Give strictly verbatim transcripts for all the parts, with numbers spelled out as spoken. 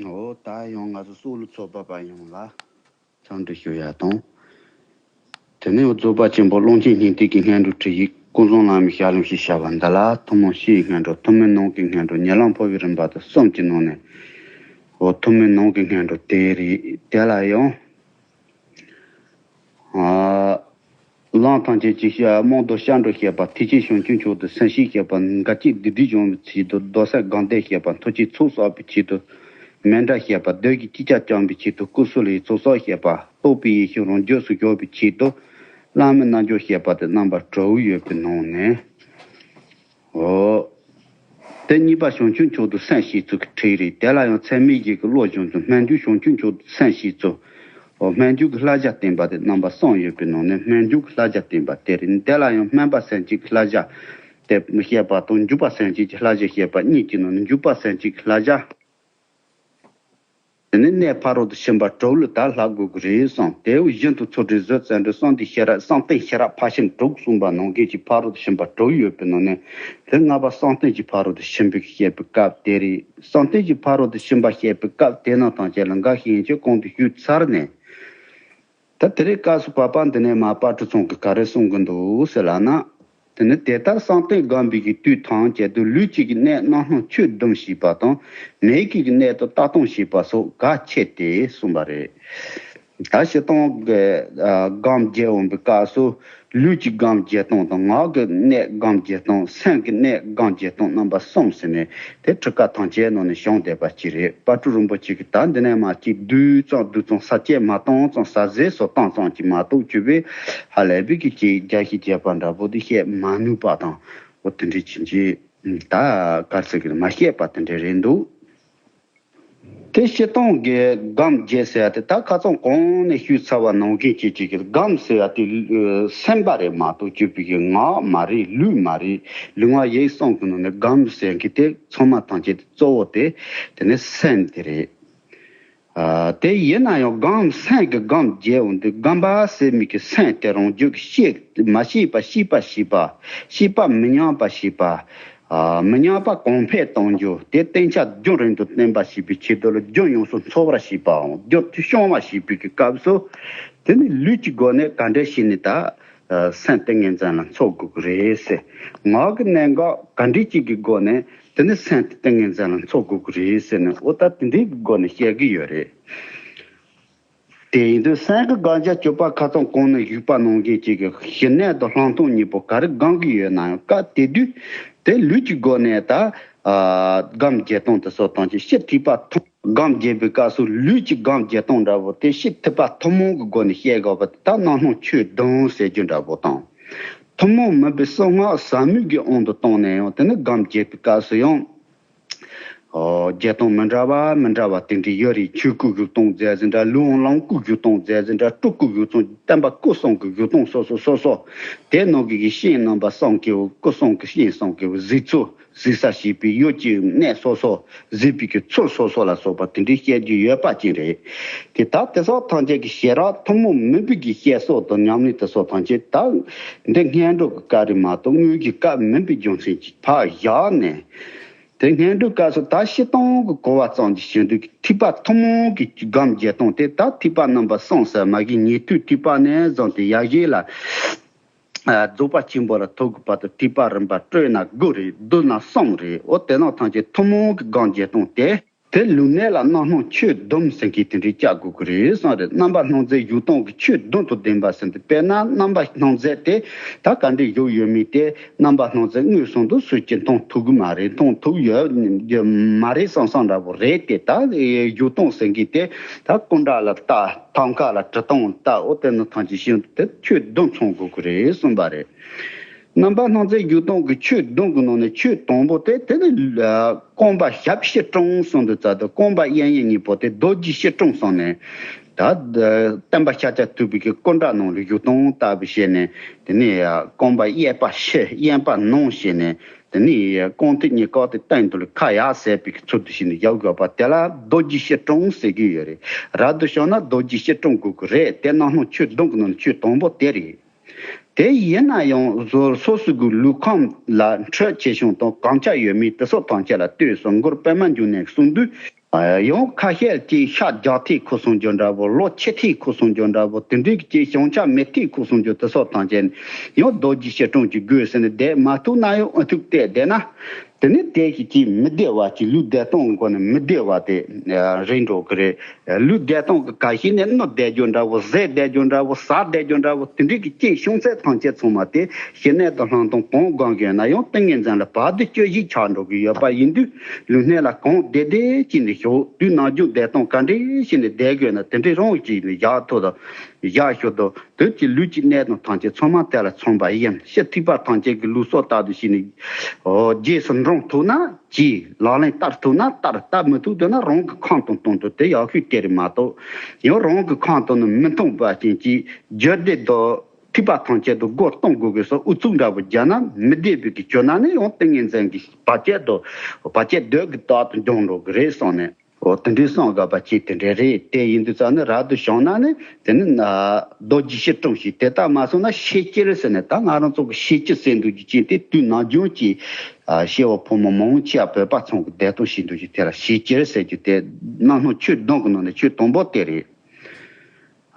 འོ་ད་ཡང་ང་ཚོ་སྲོག་བླུ་ཚོགས་པ་པ་ཡོངས་ལ་འཚམས་འདྲི་ཞུ་ཡ་དང་། དེ་ནས་རྫོགས་པ་ཆེན་པོ་ཀློང་ཆེན་སྙིང་ཐིག་གི་སྔོན་འགྲོ་ཁྲིད་ཡིག་ཀུན་བཟང་བླ་མའི་ཞལ་ལུང་ཞེས་བྱ་བ་འདི་ལ་ཐུན་མོང་སྤྱིའི་སྔོན་འགྲོ། ཐུན་མིན་ནང་གི་སྔོན་འགྲོ། ཉེ་ལམ་འཕོ་བའི་རིམ་པ་དང་གསུམ་གྱི་ནང་ནས། འོ་ཐུན་མིན་ནང་གི་སྔོན་འགྲོ་དེ་རེད། དེ་ལ་ཡང་ཨ། ལམ་ཐམས་ཅད་ཀྱི་ཤ་རྨོངས་དང་སྐྱབས་འགྲོ་བཤད་པ། ཐེག་ཆེན་བྱང་ཆུབ་མཆོག་ཏུ་སེམས་བསྐྱེད་བཤད་པ། འགལ་རྐྱེན་སྡིག་སྒྲིབ་སྦྱོང་བའི་ཆེད་དུ་རྡོར་སེམས་སྒོམ་བཟླས་བཤད་པ། མཐུ་ཆེན་ཚོགས་བསགས་པའི་ཆེད་དུ་མཎྜལ་བཤད་པ། བདུད་ཀྱི་ཅི་ཆ་བཅོམ་པའི་ཆེད་དུ་སྐུ་གསུམ་ལ་ཡི་ཚོགས་གསོག་བཤད་པ། རྟོགས་པའི་ཡེ་ཤེས་རང་རྒྱུད་སུ་འཇོག་པའི་ཆེད་དུ་བླ་མའི་རྣལ་འབྱོར་བཤད་པ་དེ་རྣམ་པ་དྲུག་ཡོད་པའི་ནང་ནས། འོ། དེ་གཉིས་པ་བྱང་ཆུབ་མཆོག་ཏུ་སེམས་བསྐྱེད་ཚུལ་གྱི་ཁྲིད་རེད། དེ་ལ་ཡང་ཚད་མེད་བཞི་གི་བློ་སྦྱོང་ཚུལ། སྨོན་འཇུག་བྱང་ཆུབ་མཆོག་ཏུ་སེམས་བསྐྱེད་ཚུལ། འོ་སྨོན་འཇུག་གི་བསླབ་བྱ་བསྟན་པ་དེ་རྣམ་པ་གསུམ་ཡོད་པའི་ནང་ནས་སྨོན་འཇུག་གི་བསླབ་བྱ་བསྟན་པ་དེ་རེད། དེ་ལ་ཡང་སྨོན་པ་སེམས་བསྐྱེད་ཀྱི་བསླབ་བྱ་དེ་བཤད་པ་དང་། འཇུག་པ་སེམས་བསྐྱེད་ཀྱི་བསླབ་བྱ་བཤད་པ་གཉིས་ཀྱི་ནང་ནས་འཇུག་པ་སེམས་བསྐྱེད་ཀྱི་བསླབ་བྱ། དེ་ནས་གནས་ཕ་རོལ་ཏུ་ཕྱིན་པ་དྲུག་ལ་ད་ལྷག་དགོས་ཀྱི་རེད་གསུངས། དེ་བཞིན་དུ་ཚུལ་ཁྲིམས་བཟོད་བརྩོན་འགྲུས་བསམ་གཏན་ཤེས་རབ་བསམ་གཏན་ཤེས་རབ་ཕར་ཕྱིན་དྲུག་གསུངས་པ་ནང་བཞིན་གྱི་ཕ་རོལ་ཏུ་ཕྱིན་པ་དྲུག་ཡོད་པའི་ནང་ནས་དེ་ལྔ་པ་བསམ་གཏན་གྱི་ཕ་རོལ་ཏུ་ཕྱིན་པའི་བཤད་པའི་སྐབས་དེ་རེད། བསམ་གཏན་གྱི་ཕ་རོལ་ཏུ་ཕྱིན་པ་བཤད་པའི་སྐབས་དེ་རྣམས་ཐམས་ཅད་ལ་འགའ་ཞིག་ཡན་ཆད་གོང་དུ་ཞུས་ཚར་ནས། ད་དེ་རིང་སྐབས་སུ་བབ་པ་འདི་ནས་མར་དཔལ་སྤྲུལ་ཚང་གིས་ག་རེ་གསུང་གི་འདུག་ཟེར་ལབ་ན། དེ་ནི་དེ་ལྟར་བསམ་གཏན་སྒོམ་པའི་གི་དུས་ཐམས་ཅད་དུ་ལུས་ཀྱི་གནད་རྣམ་སྣང་ཆོས་བདུན་ཞེས་པ་དང་། མིག་གི་གནད་དུ་ལྟ་སྟངས་ཞེས་པ་སོགས་གལ་ཆེ་སྟེ་གསུངས་པ་རེད། ད་སྤྱིར་བཏང་གི་ཨ་སྒོམ་བརྒྱབ་འོང་པའི་སྐབས་སུ་ལུས་ཀྱི་སྒོམ་བརྒྱབ་སྟངས་དང་། ངག་གི་གནད་སྒོམ་བརྒྱབ་སྟངས། སེམས་ཀྱི་གནད་སྒོམ་བརྒྱབ་སྟངས་རྣམ་པ་གསུམ་ཟེར་ནས་དེ་ཁྲིད་ཀ་ཐམས་ཅད་ནང་ནས་བྱུང་བསྡད་པ་ཅིག་རེད། དཔལ་སྤྲུལ་རིན་པོ་ཆེ་གིས་ད་འདི་ནས་མར་ཅིག་བསྡུས་ཙམ་བསྡུས་ཙམ་ས་བཅད་མ་བཏང་ཙམ་ས་ཟེར་སོགས་བཏང་ཙམ་ཅིག་མ་གཏོགས་ཅིག་པས་ཧ་ལས་པའི་གི་ཅིག་རྒྱ་ཞིག་རྒྱས་པ་འདྲ་པོ་དེ་བཤད་མ་ནུས་པ་དང་། འོ་དེ་འདྲའི་ཕྱིན་ཆད་ད་གར་ཟེར་གི་མ་བཤད་པ་དེ་འདྲ་རེད་འདུག་དེ་སྤྱིར་བཏང་གི་སྒོམ་བརྒྱབ་ཟེར་ཡ་དེ་ད་ཁ་སང་གོང་ནས་ཞུས་ཚར་བ་ནང་བཞིན་གྱི་ཅིག་གི་སྒོམ་ཟེར་ཡ་དེ་ཨ་སེམས་པ་རེད་མ་གཏོགས་ཅིག་པའི་གི་ངག་མ་རེད། ལུས་མ་རེད། ལུས་ངག་ཡིད་གསུམ་གི་ནང་ནས་སྒོམ་ཟེར་གི་དེ་ཚང་མ་ཐམས་ཅད་དེ་གཙོ་བོ་དེ་དེ་ནི་སེམས་དེ་རེད། ཨ་དེ་ཡིན་ན་ཡང་སྒོམ་སེམས་ཀྱི་སྒོམ་བརྒྱབ་འོང་དུས་སྒོམ་པ་ཟེར་མི་གི་སེམས་དེ་རང་རྒྱུད་ཀྱི་ཤེས་མ་ཤེས་པ་ཤེས་པ་ཤེས་པ། ཤེས་པ་མི་ཉམས་པ་ཤེས་པ། ཨ་མི་ཉམས་པ་གོང་འཕེལ་གཏོང་རྒྱུ་དེ་བསྟན་བྱ་རྒྱུན་རིང་དུ་བརྟན་པ་བྱེད་པའི་ཆེད་དུ་ལ་རྒྱུན་ཡོངས་སུ་འཚོ་བར་བྱེད་པའམ་རྒྱུན་དུ་སྐྱོང་བ་བྱེད་པའི་གི་སྐབས་སུ། དེ་ནི་ལུས་ཀྱི་སྒོ་ནས་ག་འདྲ་བྱས་ནས་ད་ཨ་སེམས་ཏིང་ངེ་འཛིན་ལ་འཚོ་དགོས་ཀྱི་རེད་ཟེར། ངག་གི་གནད་འགག་ག་འདྲ་ཅིག་གི་སྒོ་ནས་དེ་ནི་སེམས་དེ་ཏིང་ངེ་འཛིན་ལ་འཚོ་དགོས་ཀྱི་རེད་ཟེར་ནས། འོ་ད་དེ་འདྲའི་གི་སྒོ་ནས་བཤད་ཀྱི་ཡོད་རེད། དེ་ཡིན་དུས་སེམས་ཀྱི་སྒོམ་བྱ་སྤྱོད་པ་ཁ་སང་གོང་ནས་ཞུས་པ་ནང་བཞིན་གཅིག་གི་ཞི་གནས་དང་ལྷག་མཐོང་གཉིས་པོ་ག་རེ་སྒོམ་གྱི་ཡོད་ན་ཡང་། སྐབས་དེ་དུས་དེ་ལུས་ཀྱི་སྒོ་ནས་ད་ཨ་སྒོམ་བརྒྱབ་སྟངས་དེ་སོགས་དང་ཅིག་ཕྱི་ཐིགས་པ་ཐུན་སྒོམ་བརྒྱབ་པའི་སྐབས་སུ་ལུས་ཀྱི་སྒོམ་བརྒྱབ་སྟངས་འདྲ་པོ་དེ་ཕྱི་ཐིགས་པ་ཐུན་མོང་གི་སྒོ་ནས་བཤད་དགོས་པ་དེ་ད་རྣམ་སྣང་ཆོས་བདུན་ཟེར་རྒྱུ་འདྲ་པོ་དང་། ཐུན་མོང་མིན་པའི་གསང་སྔགས་ཟབ་མོའི་གི་དབང་དུ་བཏང་ནས་ཡང་དེ་ནི་སྒོམ་བརྒྱབ་པའི་སྐབས་སུ་ཡང་། ཨོ། བརྒྱད་སྟོང་མི་འདྲ་བ་མི་འདྲ་བ་དེ་འདྲ་ཡོད་རེད། ཆོས་སྐུ་བཞུགས་སྟངས་མཛད་ཟིན་འདྲ། ལུས་དབང་ལོངས་སྐུ་བཞུགས་སྟངས་མཛད་ཟིན་འདྲ། སྤྲུལ་སྐུ་བཞུགས་སྟངས། བསྟན་པ་སྐུ་གསུམ་གྱི་བཞུགས་སྟངས་སོ་སོ་སོ་སོ། དེ་ནང་གི་གི་སྤྱན་རྣམ་པ་གསུམ་གྱི་སྐུ་གསུམ་གྱི་སྤྱན་གསུམ་གྱི་གཟིགས་ཚུལ། གཟིགས་ས་བྱེད་པའི་ཡུལ་གྱི་གནས་སོ་སོ། གཟིགས་པའི་གི་ཚུལ་སོ་སོ་ལ་སོགས་པ་དེ་འདྲའི་བཤད་རྒྱུ་ཡོད་པ་ཅིག་རེད། དེ་ད་དེ་སོགས་ཐམས་ཅད་ཀྱི་ཤེས་རབ་ཐུན་མོང་མིན་པའི་གི་བཤད་སྲོལ་དང་ཉམས་ལེན་དེ་སོགས་ཐམས་ཅད་ད་འདི་སྔོན་འགྲོ་གི་སྐབས་རེད་མ་གཏོགས་དངོས་ཀྱི་སྐབས་མིན་པའི་རྒྱུ་མཚན་གྱིས་ཕར་བཞག་ནས། དེ་སྔོན་འགྲོའི་སྐབས་སུ་ད་སྤྱིར་བཏང་གི་གོ་བ་ཙམ་གྱིས་ཞུ་དུས་ཐིགས་པ་ཐུན་མོང་གི་སྒོམ་བརྒྱབ་སྟངས་དེ། ད་ཐིགས་པ་རྣམ་པ་གསུམ་ཟེར་མ་གི་ཉན་ཐོས་ཐིགས་པ་ནས་བཟུང་སྟེ་ཡར་རྒྱས་ལ་ཨ་རྫོགས་པ་ཆེན་པོ་ལ་ཐུག་གི་བར་དུ་ཐིགས་པ་རིམ་པ་དྲུག་ན་དགུ་རེད། བདུན་ན་གསུམ་རེད། འོ་དེ་རྣམས་ཐམས་ཅད་ཐུན་མོང་གི་སྒོམ་བརྒྱབ་སྟངས་དེ། དེ་ལུས་གནད་ལ་རྣམ་སྣང་ཆོས་བདུན་ཟེར་མཁན་དེ་འདྲའི་བཅའ་དགོས་ཀྱི་རེད་གསུངས་རེད། རྣམ་པར་སྣང་མཛད་བཞུགས་སྟངས་ཀྱི་ཆོས་བདུན་དང་ལྡན་པ་ཟེར་དུས། དཔེར་ན་རྣམ་པར་སྣང་མཛད་དེ་ད་ག་འདྲས་བཞུགས་ཡོད་མེད་དེ། རྣམ་པར་སྣང་མཛད་མངོན་སུམ་དུ་སུས་ཀྱིས་མཐོང་ཐུབ་ཀྱི་མ་རེད། མཐོང་ཐུབ་ཡོད་ཀྱི་མ་རེད་བསམ་བསམ་འདྲ་པོ་རེད་དེ། ད་བཞུགས་སྟངས་ཟེར་མཁན་དེ་ད་སྐུ་འདྲ་ལ་ལྟ། ཐང་ཀ་ལ་གྲི་སྟོང་ལྟ། འོ་དེ་ནི་ཐམས་ཅད་ཤིན་ཏུ་དེ་ཆོས་བདུན་ཚང་དགོས་ཀྱི་རེད་གསུངས་པ་རེད། རྣམ་པར་སྣང་མཛད་བཞུགས་སྟངས་ཀྱི་ཆོས་བདུན་གྱི་ནང་ནས་ཆོས་དང་པོ་དེ་དེ་ནི་ཨ་རྐང་པ་ཞབས་ཕྱི་སྲོང་གསུམ་དུ་བཙལ་ཏེ། རྐང་པ་གཡས་གཡོན་གཉིས་པོ་དེ་རྡོ་རྗེ་ཕྱི་སྲོང་གསུངས་ནས། ད་བསྟན་པ་ཤཱཀྱ་ཐུབ་པའི་གི་སྐུ་འདྲ་ནང་ལ་བཞུགས་སྟངས་ལྟ་བུ་བྱས་ནས། དེ་ནས་ཨ་རྐང་པ་གཡས་པ་ཕྱི་གཡོན་པ་ནང་བྱས་ནས། དེ་ནས་རྐང་མཐིལ་གཉིས་བཀག་སྟེ་སྟེང་དུ་ལ་ཁ་ཡར་ཟེར་བའི་གི་ཚུལ་དུ་བྱས་ནས་བཞུགས་དགོས་པ་དེ་ལ་རྡོ་རྗེ་ཕྱི་སྲོང་ཟེར་གྱི་ཡོད་རེད། རབ་ཏུ་བྱུང་ན་རྡོ་རྗེ་ཕྱི་སྲོང་དགོས་ཀྱི་རེད། དེ་རྣམ་སྣང་ཆོས་བདུན་གྱི་ནང་ནས་ཆོས་དང་པོ་དེ་རེད། དེ་ཡིན་ན་ཡང་སོ་སོ་སོ་གི་ལུས་ཁམས་ལ་འཕྲོད་བྱེད་ཤིང་དང་གང་ཆགས་ཡོད་མེད་དེ་སོགས་ཐམས་ཅད་ལ་ལྟོས་སོ། མགུར་པདྨ་འབྱུང་གནས་གསུང་དུས། ཡང་ཁ་ཤས་ཀྱིས་ཤ་རྒྱགས་ཐེ་ཁོ་སོང་རྒྱུ་འདྲ་བོ། ལོ་ཆེ་ཐེ་ཁོ་སོང་རྒྱུ་འདྲ་བོ། དེ་འདྲའི་གི་བྱང་ཆ་མེད་ཐེ་ཁོ་སོང་རྒྱུ་དེ་སོགས་ཐམས་ཅད་ནི་ཡང་རྡོ་རྗེ་ཤེལ་དྲུང་གི་སྒོས་ཟེར་ནས་བསྡད་མ་ཐུབ་ན་ཡང་ཨུ་ཐུག་བལྟས་བསྡད་ན། དེ་ནི་དེ་ཞིག་གིས་མི་བདེ་བ་ཅིག་ལུས་བདེ་སྟོང་གི་སྒོ་ནས་མི་བདེ་བ་དེ་རེད་འགྲོ་གི་རེད། ལུས་བདེ་སྟོང་གི་ག་ཤེད་ནས་གནོད་བསྡད་རྒྱུ་འདྲ་བོ། ཟས་བསྡད་རྒྱུ་འདྲ་བོ། ཟ་བསྡད་རྒྱུ་འདྲ་བོ། དེ་འདྲའི་གི་རྐྱེན་བྱུང་ཚད་ཐམས་ཅད་ཚང་མ་དེ་ཞི་གནས་དང་ལྷག་མཐོང་གང་དགོས་ན་ཡང་ཏིང་ངེ་འཛིན་ལ་བར་དུ་གཅོད་གཞི་ཆགས་འགྲོ་གི་ཡོད་པ་ཡིན་དུས། ལུས་གནད་ལ་གང་བདེ་བདེ་ཅིག་ནས་ཞོག་དུས་ནམ་རྒྱུན་བདེ་སྟོང་ག་འདྲས་ཞིག་ནས་བསྡད་དགོས་ན་དེ་འདྲས་རང་གིས་ནས་བཞག་ཐུབ་དང་བཞག་ཤོག་དང་། དུས་ཀྱི་ལུས་ཀྱི་གནད་དང་ཐམས་ཅད་ཚང་མ་དེ་ལ་མཚོན་པ་ཡིན། ཕྱི་ཐིགས་པ་ཐམས་ཅད་ཀྱི་ལུས་སྲོག་ལྟ་བུ་ཞིག་ནས་རྗེས་སུ་འབྲང་ཐུབ་ན་གྱིས། ལག་ལེན་བསྟར་ཐུབ་ན་བསྟར། བསྟར་མི་ཐུབ་དུས་ན་རང་གི་ཁམས་དང་སྟོང་དུ་དེ་ཡག་ཤོས་དེ་རེད་མ་གཏོགས། ཡང་རང་གི་ཁམས་དང་ནི་མི་མཐུན་པ་ཅན་གྱི་རྒྱུད་སྡེ་དང་ཐིགས་པ་ཐམས་ཅད་དུ་སྒོ་གཏོང་དགོས་དགོས་སོགས་ཨུ་ཚུགས་འདྲ་བོ་རྒྱག་ན་མི་བདེ་བའི་གི་སྤྱོད་ན་ནི་ཡང་ཏིང་ངེ་འཛིན་གྱི་བར་ཆད་དུ་བར་ཆད་སྡུག་གི་རྟག་ཏུ་འབྱུང་འགྲོ་གི་རེད་བསམ་ནས། འོ་དེ་འདྲའི་བསམ་དགོས་པ་ཅིག་དེ་འདྲ་རེད། དེ་ཡིན་དུས་ཙང་ནི་རབ་ཏུ་བྱུང་ན་ནི་དེ་ནི་རྡོ་རྗེ་ཤེལ་དྲུང་ཞིག་དེ་ལྟར་མ་སོང་ན་ཤེལ་དཀྱིལ་ཟེར་ནས་ད་ང་རང་ཚོ་གི་ཤེལ་དཀྱིལ་ཟེར་འདུག་རྒྱུ་ཅན་དེ་དུས་ནམ་རྒྱུན་གྱི་ཤེལ་བ་ཕོ་མོ་མང་ཆེ་བ་བོད་པ་ཚང་གི་བདེ་སྟོང་ཞིག་འདུག་རྒྱུ་དེ་ལ་ཤེལ་དཀྱིལ་ཟེར་རྒྱུ་དེ་རྣམ་སྣང་ཆོས་བདུན་གྱི་ནང་ནས་ཆོས་དང་པོ་དེ་རེད།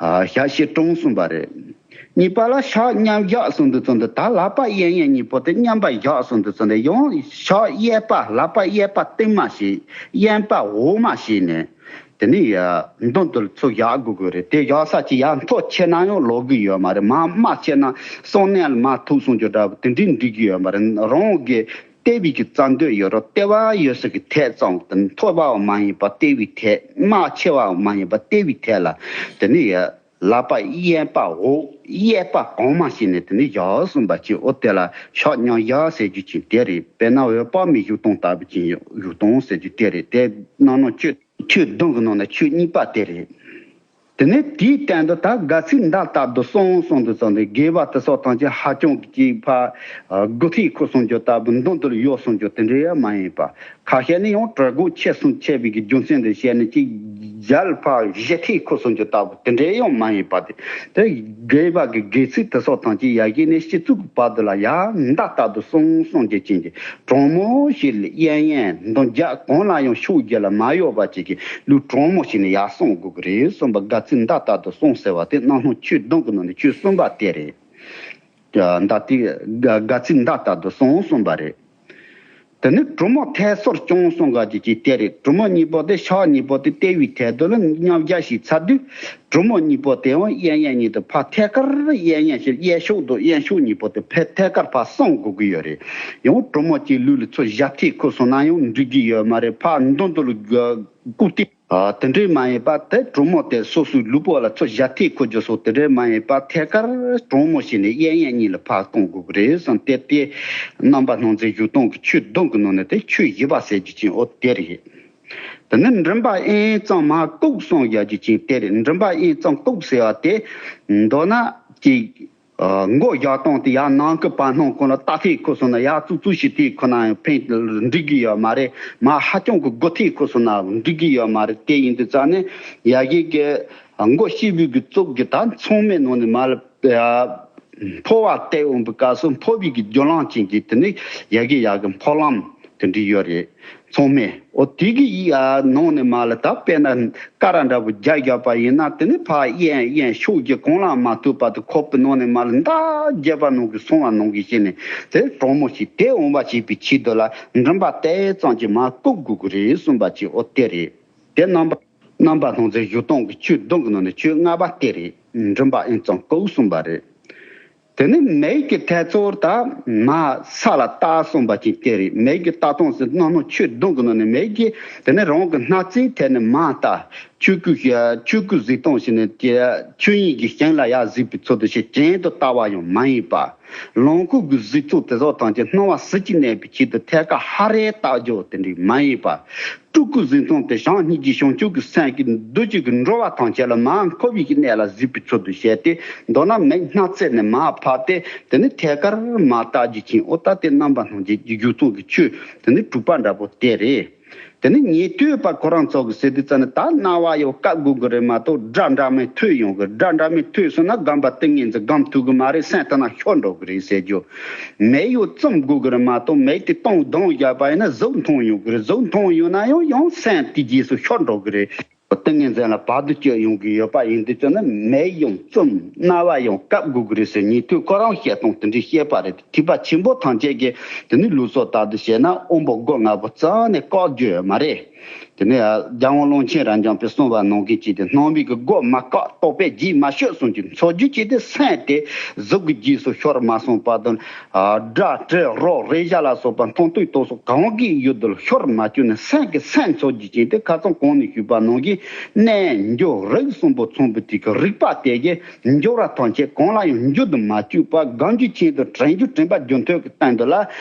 ཞལ་ཤེས་དྲུང་གསུངས་པ་རེད། གཉིས་པ་ལ་ཕྱག་མཉམ་བཞག་གསུངས་དུས་ཙམ་དུ་ད་ལག་པ་གཡས་གཡོན་གཉིས་པོ་དེ་མཉམ་པར་བཞག་གསུངས་དུས་ཙམ་དུ་ཡང་ཕྱག་གཡས་པ་ལག་པ་གཡས་པ་སྟེང་མ་ཞིག་གཡོན་པ་འོག་མ་ཞིག་ནས་དེ་ནི་མདུན་དུ་ཚུར་བཞག་དགོས་ཀྱི་རེད། དེ་བཞག་ས་ཅིག་ཡར་མཐོ་ཆེ་ན་ཡང་ལོག་གི་ཡོད་མ་རེད། མར་དམའ་ཆེ་ན་སྲང་སྣེ་ལ་མར་ཐུག་སོང་རྒྱུ་འདྲ་བོ་དེ་འདྲའི་འགྲིག་གི་ཡོད་མ་རེད། རང་གི་ལྟེ་བའི་གི་རྩ་མདོ་ཡོད་རོགས་ལྟེ་བ་ཡོད་ས་གི་ཐད་ཙམ་དུ་མཐོ་བའང་མ་ཡིན་པ་ལྟེ་བའི་ཐད། དམའ་ཆེ་བའང་མ་ཡིན་པ་ལྟེ་བའི་ཐད་ལ་དེ་ནི་ཡ་ལག་པ་གཡས་པ་འོག་གཡས་པ་གོང་མ་ཞིག་ནས་དེ་ནི་བཞག་གསུངས་པ་ཅིག་འོ་དེ་ལ་ཕྱག་མཉམ་བཞག་ཟེར་རྒྱུ་ཅིག་དེ་རེད། དཔེར་ན་འོད་དཔག་མེད་བཞུགས་སྟངས་ལྟ་བུ་ཅིག་བཞུགས་སྟངས་ཟེར་རྒྱུ་དེ་རེད། དེ་རྣམ་སྣང་ཆོས་ཆོས་བདུན་གྱི་ནང་ནས་ཆོས་གཉིས་པ་དེ་རེད། དེ་ནས་དེའི་སྟེང་དུ་ད་དགའ་ཚིག་མདའ་ལྟར་དུ་སོང་གསུངས་དུས་ཙམ་དུ་དགེ་བ་དེ་སོགས་ཐམས་ཅད་ཧ་ཅང་གི་ཅིག་ཕར་དགུ་ཐིག་ཁུ་སོང་རྒྱུ་ལྟ་བུ་མདུན་དུ་ཡོད་སོང་རྒྱུ་དེ་འདྲ་ཡང་མ་ཡིན་པ། ཁ་ཤས་ནི་ཡང་གྲི་གུག་ཆེ་སོང་ཆེ་བའི་གི་རྒྱུ་མཚན་དུ་བཤད་ནས་ཅིག་རྒྱལ་ཕར་བཞི་ཐིག་ཁུ་སོང་རྒྱུ་ལྟ་བུ་དེ་འདྲ་ཡང་མ་ཡིན་པ། དེ་དེ་དགེ་བ་གི་དགེ་ཚིག་དེ་སོགས་ཐམས་ཅད་ཡ་གི་ནས་སྤྱི་གཙུག་གི་བར་དུ་ལ་ཡ་མདའ་ལྟར་དུ་སོང་གསུངས་རྒྱུ་ཅན་གྱི་དྲང་མོ་ཞིག་ལ་གཡས་གཡོན་མདུན་རྒྱབ་གང་ལ་ཡང་ཤུགས་རྒྱག་ལ་མ་གཡོགས་པ་ཅིག་གི་ལུས་དྲང་མོ་ཞིག་ནས་ཡར་སོང་དགོས་ཀྱི་རེད་གསུངས་པ། དགའ་ཚིག་མདའ་ལྟར་དུ་སོང་ཟེར་བ་དེ་རྣམ་སྣང་ཆོས་བདུན་གྱི་ནང་ནས་ཆོས་གསུམ་པ་དེ་རེད། མདའ་དེ་དགའ་ཚིག་མདའ་ལྟར་དུ་སོང་གསུངས་པ་རེད། དེ་ནི་གྲུ་མོ་ཐད་སོར་བྱུང་གསུངས་ག་ཅིག་གི་དེ་རེད། གྲུ་མོ་གཉིས་པོ་དེ་ཕྱག་གཉིས་པོ་དེ་ལྟེ་བའི་ཐད་དུ་ལ་མཉམ་རྒྱག་ཞིག་ཚར་དུས་གྲུ་མོ་གཉིས་པོ་དེ་ཡང་གཡས་གཡོན་གཉིས་དུ་ཕར་ཐད་ཀར་གཡས་གཡོན་ཞིག་གཡས་ཕྱོགས་དང་གཡོན་ཕྱོགས་གཉིས་པོ་དེ་ཕར་ཐད་ཀར་ཕར་སོང་དགོས་ཀྱི་ཡོད་རེད། ཡང་གྲུ་མོ་གཅིག་ལུས་ལ་ཚུར་བཞག་ཐེ་ཁུ་སོང་ན་ཡང་འགྲིག་གི་ཡོད་མ་རེད། ཕར་མདུན་དུ་ལ་བཀུག་སྟེ། དེ་འདྲས་མ་ཡིན་པ་དེ་གྲུ་མོ་དེ་སོ་སོའི་ལུས་པོ་ལ་ཚུར་བཞག་ཐེ་ཁུ་རྒྱུ་སོགས་དེ་འདྲས་མ་ཡིན་པ་ཐད་ཀར་དྲང་མོ་བྱས་ནས་གཡས་གཡོན་གཉིས་ལ་ཕར་གཏོང་དགོས་ཀྱི་རེད་བསམ་སྟེ། དེ་རྣམ་པ་སྣང་མཛད་བཞུགས་སྟངས་ཀྱི་ཆོས་བདུན་གྱི་ནང་ནས་དེ་ཆོས་བཞི་པ་ཟེར་རྒྱུ་ཅན་འོ་དེ་རེད། དེ་ནི་མགྲིན་པ་གཡོན་གཙང་མར་བཀུག་གསུངས་ཡ་རྒྱུ་ཅན་དེ་རེད། མགྲིན་པ་གཡོན་གཙང་བཀུག་ཟེར་བ་དེ་མདོར་ན་ཅིག་མགོ་བཞག་སྟངས་དེ་ཡར་ནང་གི་བར་སྣང་ཁོ་ན་ལྟ་ཐེ་ཁུ་སོང་ན་ཡར་བཙུགས་བཙུགས་ཤིག་ཐེ་ཁུ་ན་ཡང་ཕན་འགྲིག་གི་ཡོད་མ་རེད། མར་ཧ་ཅང་གི་སྒུར་ཐེ་ཁུ་སོང་ན་འགྲིག་གི་ཡོད་མ་རེད། དེ་ཡིན་དུས་ཙང་ནས་ཡ་གི་གི་མགོ་ཤེས་བུ་གི་གཙུག་གི་ད་མཚུངས་མེད་ནང་ནས་མ་ལ་འཕོ་བ་སྟེ་འོང་བའི་སྐབས་སུ་འཕོ་བའི་གི་རྒྱུ་ལམ་ཅན་གྱི་དེ་ནི་ཡ་གི་ཡ་གི་འཕོ་ལམ་དེ་འདྲ་ཡོད་རེད། མཚུངས་མེད། འོ་དེ་གི་ཡ་ནང་ནས་མ་ལ་ད་དཔེར་ན་ཀ་ར་འདྲ་བོ་རྒྱ་བཞག་པ་ཡིན་ན་དེ་ནི་ཕར་གཡས་གཡོན་ཕྱོགས་ཀྱི་གང་ལ་མ་ཐུག་པ་དུ་ཁོག་པའི་ནང་ནས་མ་ལ་མདའ་རྒྱབ་པ་ནང་གི་སོང་བ་ནང་གི་བྱས་ནས་དེ་དྲང་མོ་ཞིག་དེ་འོང་བ་བྱེད་པའི་ཆེད་དུ་ལ་མགྲིན་པ་དེ་ཙམ་གྱིས་མར་བཀུག་དགོས་ཀྱི་རེད་གསུངས་པ་ཅིག་འོ་དེ་རེད། དེ་རྣམ་པ་རྣམ་པ་སྣང་མཛད་བཞུགས་སྟངས་ཀྱི་ཆོས་བདུན་གྱི་ནང་ནས་ཆོས་ལྔ་པ་དེ་རེད། མགྲིན་པ་གཡོན་གཙང་བཀུག་གསུངས་པ་རེད། དེ་ནས་མིག་གི་ཐད་ཚོར་དང་མར་ས་ལ་ལྟ་གསུངས་པ་ཅིག་དེ་རེད། མིག་གི་ལྟ་སྟངས་ཟེར་རྣམ་སྣང་ཆོས་བདུན་གྱི་ནང་ནས་མིག་གི་དེ་ནས་རང་གི་སྣ་རྩེའི་ཐད་ནས་མར་ལྟ། ཆོས་སྐུ་ཆོས་སྐུ་གཟིགས་སྟངས་ཞིག་ནས་ཀྱི་ཆོས་དབྱིངས་ཀྱི་ཞིང་ལ་ཡར་གཟིགས་པའི་ཚུལ་དུ་ཞིག་གྱེན་དུ་ལྟ་བ་ཡང་མ་ཡིན་པ། ལོངས་སྐུ་གི་གཟིགས་ཚུལ་དེ་ཚོ་ཐམས་ཅད་སྣང་བ་ཟིལ་གྱིས་གནོན་པའི་ཆེད་དུ་ཐད་ཀར་ཧ་རེ་ལྟ་རྒྱུ་དེ་འདྲ་མ་ཡིན་པ། སྤྲུལ་སྐུ་གཟིགས་སྟངས་དེ་བྱང་སྙིང་རྗེ་བྱང་ཆུབ་ཀྱི་སེམས་ཀྱི་འདུ་བྱེད་ཀྱི་འགྲོ་བ་ཐམས་ཅད་ལ་མར་འཁོར་བའི་གནས་ལ་གཟིགས་པའི་ཚུལ་དུ་བྱས་ཏེ། མདོར་ན་མིག་སྣ་རྩེ་ནས་མར་ཕབ་སྟེ་དེ་ནི་ཐད་ཀར་མར་ལྟ་རྒྱུ་ཅན་འོ་ད་དེ་རྣམ་པ་སྣང་མཛད་ཀྱི་བཞུགས་སྟངས་ཀྱི་ཆོས་དེ་ནི་དྲུག་པ་འདྲ་པོ་དེ་རེད། དེ་ནི་ཉན་ཐོས་པ་ཁོ་རང་ཚོ་གི་ཟེར་དུས་ཙ་ནི་ད་རྣ་བ་ཡང་བཀབ་དགོས་གི་རེད་མ་གཏོགས་སྒྲ་འདྲ་མིན་ཐོས་ཡོང་གི། སྒྲ་འདྲ་མིན་ཐོས་སོང་ན་སྒོམ་པ་ཏིང་ངེ་འཛིན་སྒོམ་ཐུབ་གི་མ་རེད། སེམས་དེ་ན་ཤོར་འགྲོ་གི་རེད་ཟེར་རྒྱུ། མིག་ཡང་བཙུམ་དགོས་གི་རེད་མ་གཏོགས་མིག་དེ་སྟོང་ལྡང་བཞག་པ་ཡིན་ན་གཟུགས་མཐོང་ཡོང་གི་རེད། གཟུགས་མཐོང་ཡོང་ན་ཡང་ཡང་སེམས་དེ་རྗེས་སུ་ཤོར་འགྲོ་གི་རེད། ཏིང་ངེ་འཛིན་ལ་བར་དུ་གཅོད་ཡོང་གི་ཡོད་པ་ཡིན་དུས་ཙ་ན་མིག་ཡང་བཙུམ་རྣ་བ་ཡང་བཀབ་དགོས་ཀྱི་རེད་ཟེར། ཉན་ཐོས་ཁོ་རང་བཤད་སྟངས་དེ་འདྲའི་བཤད་པ་རེད། ཐེག་པ་ཆེན་པོ་ཐམས་ཅད་ཀྱི་དེ་ནི་ལུགས་སྲོལ་ལྟར་དུ་བྱས་ན་དབང་པོ་སྒོ་ལྔ་པོ་རྩ་ནས་བཀག་རྒྱུ་ཡོད་མ་རེད། དེ་ནི་རྒྱལ་དབང་ཀློང་ཆེན་རབ་འབྱམས་པའི་གསུངས་པ་ནང་བཞིན་བྱས་ཏེ་སྣང་མེད་ཀྱི་སྒོ་མ་བཀག། རྟོག་པས་རྗེས་མ་ཤོད་གསུངས་ཀྱི། མཚོ་རྒྱུད་བྱས་ཏེ་སེམས་དེ་གཟུགས་ཀྱི་རྗེས་སུ་ཤོར་མ་སོང་བར་དུ། སྒྲ་དྲི་རོ་རེག་བྱ་ལ་སོགས་པ་མཐོང་ཐོས་དོགས་གསུམ་གང་གི་ཡུལ་དུ་ཤོར་མ་བཅུག་ནས་སེམས་ཀྱི་སེམས་མཚོ་རྒྱུད་ཅན་དེ་ཁ་སང་གོང་ནས་ཞུས་པ་ནང་བཞིན་རྣ་རྒྱུ་རེག་གསུམ་པོ་མཚོན་པའི་དུས་ཀྱི་རིག་པ་དེ་གིས་འགྱུར་བ་ཐམས་ཅད་གང་ལ་ཡང་འགྱུར་དུ་མ་བཅུག་པར་སྒོམ་རྒྱུ་ཅན་དུ་དྲན་རྒྱུ། དྲན་པ་རྒྱུན་མཐུད་ཀྱི་སྟེང་དུ་ལ་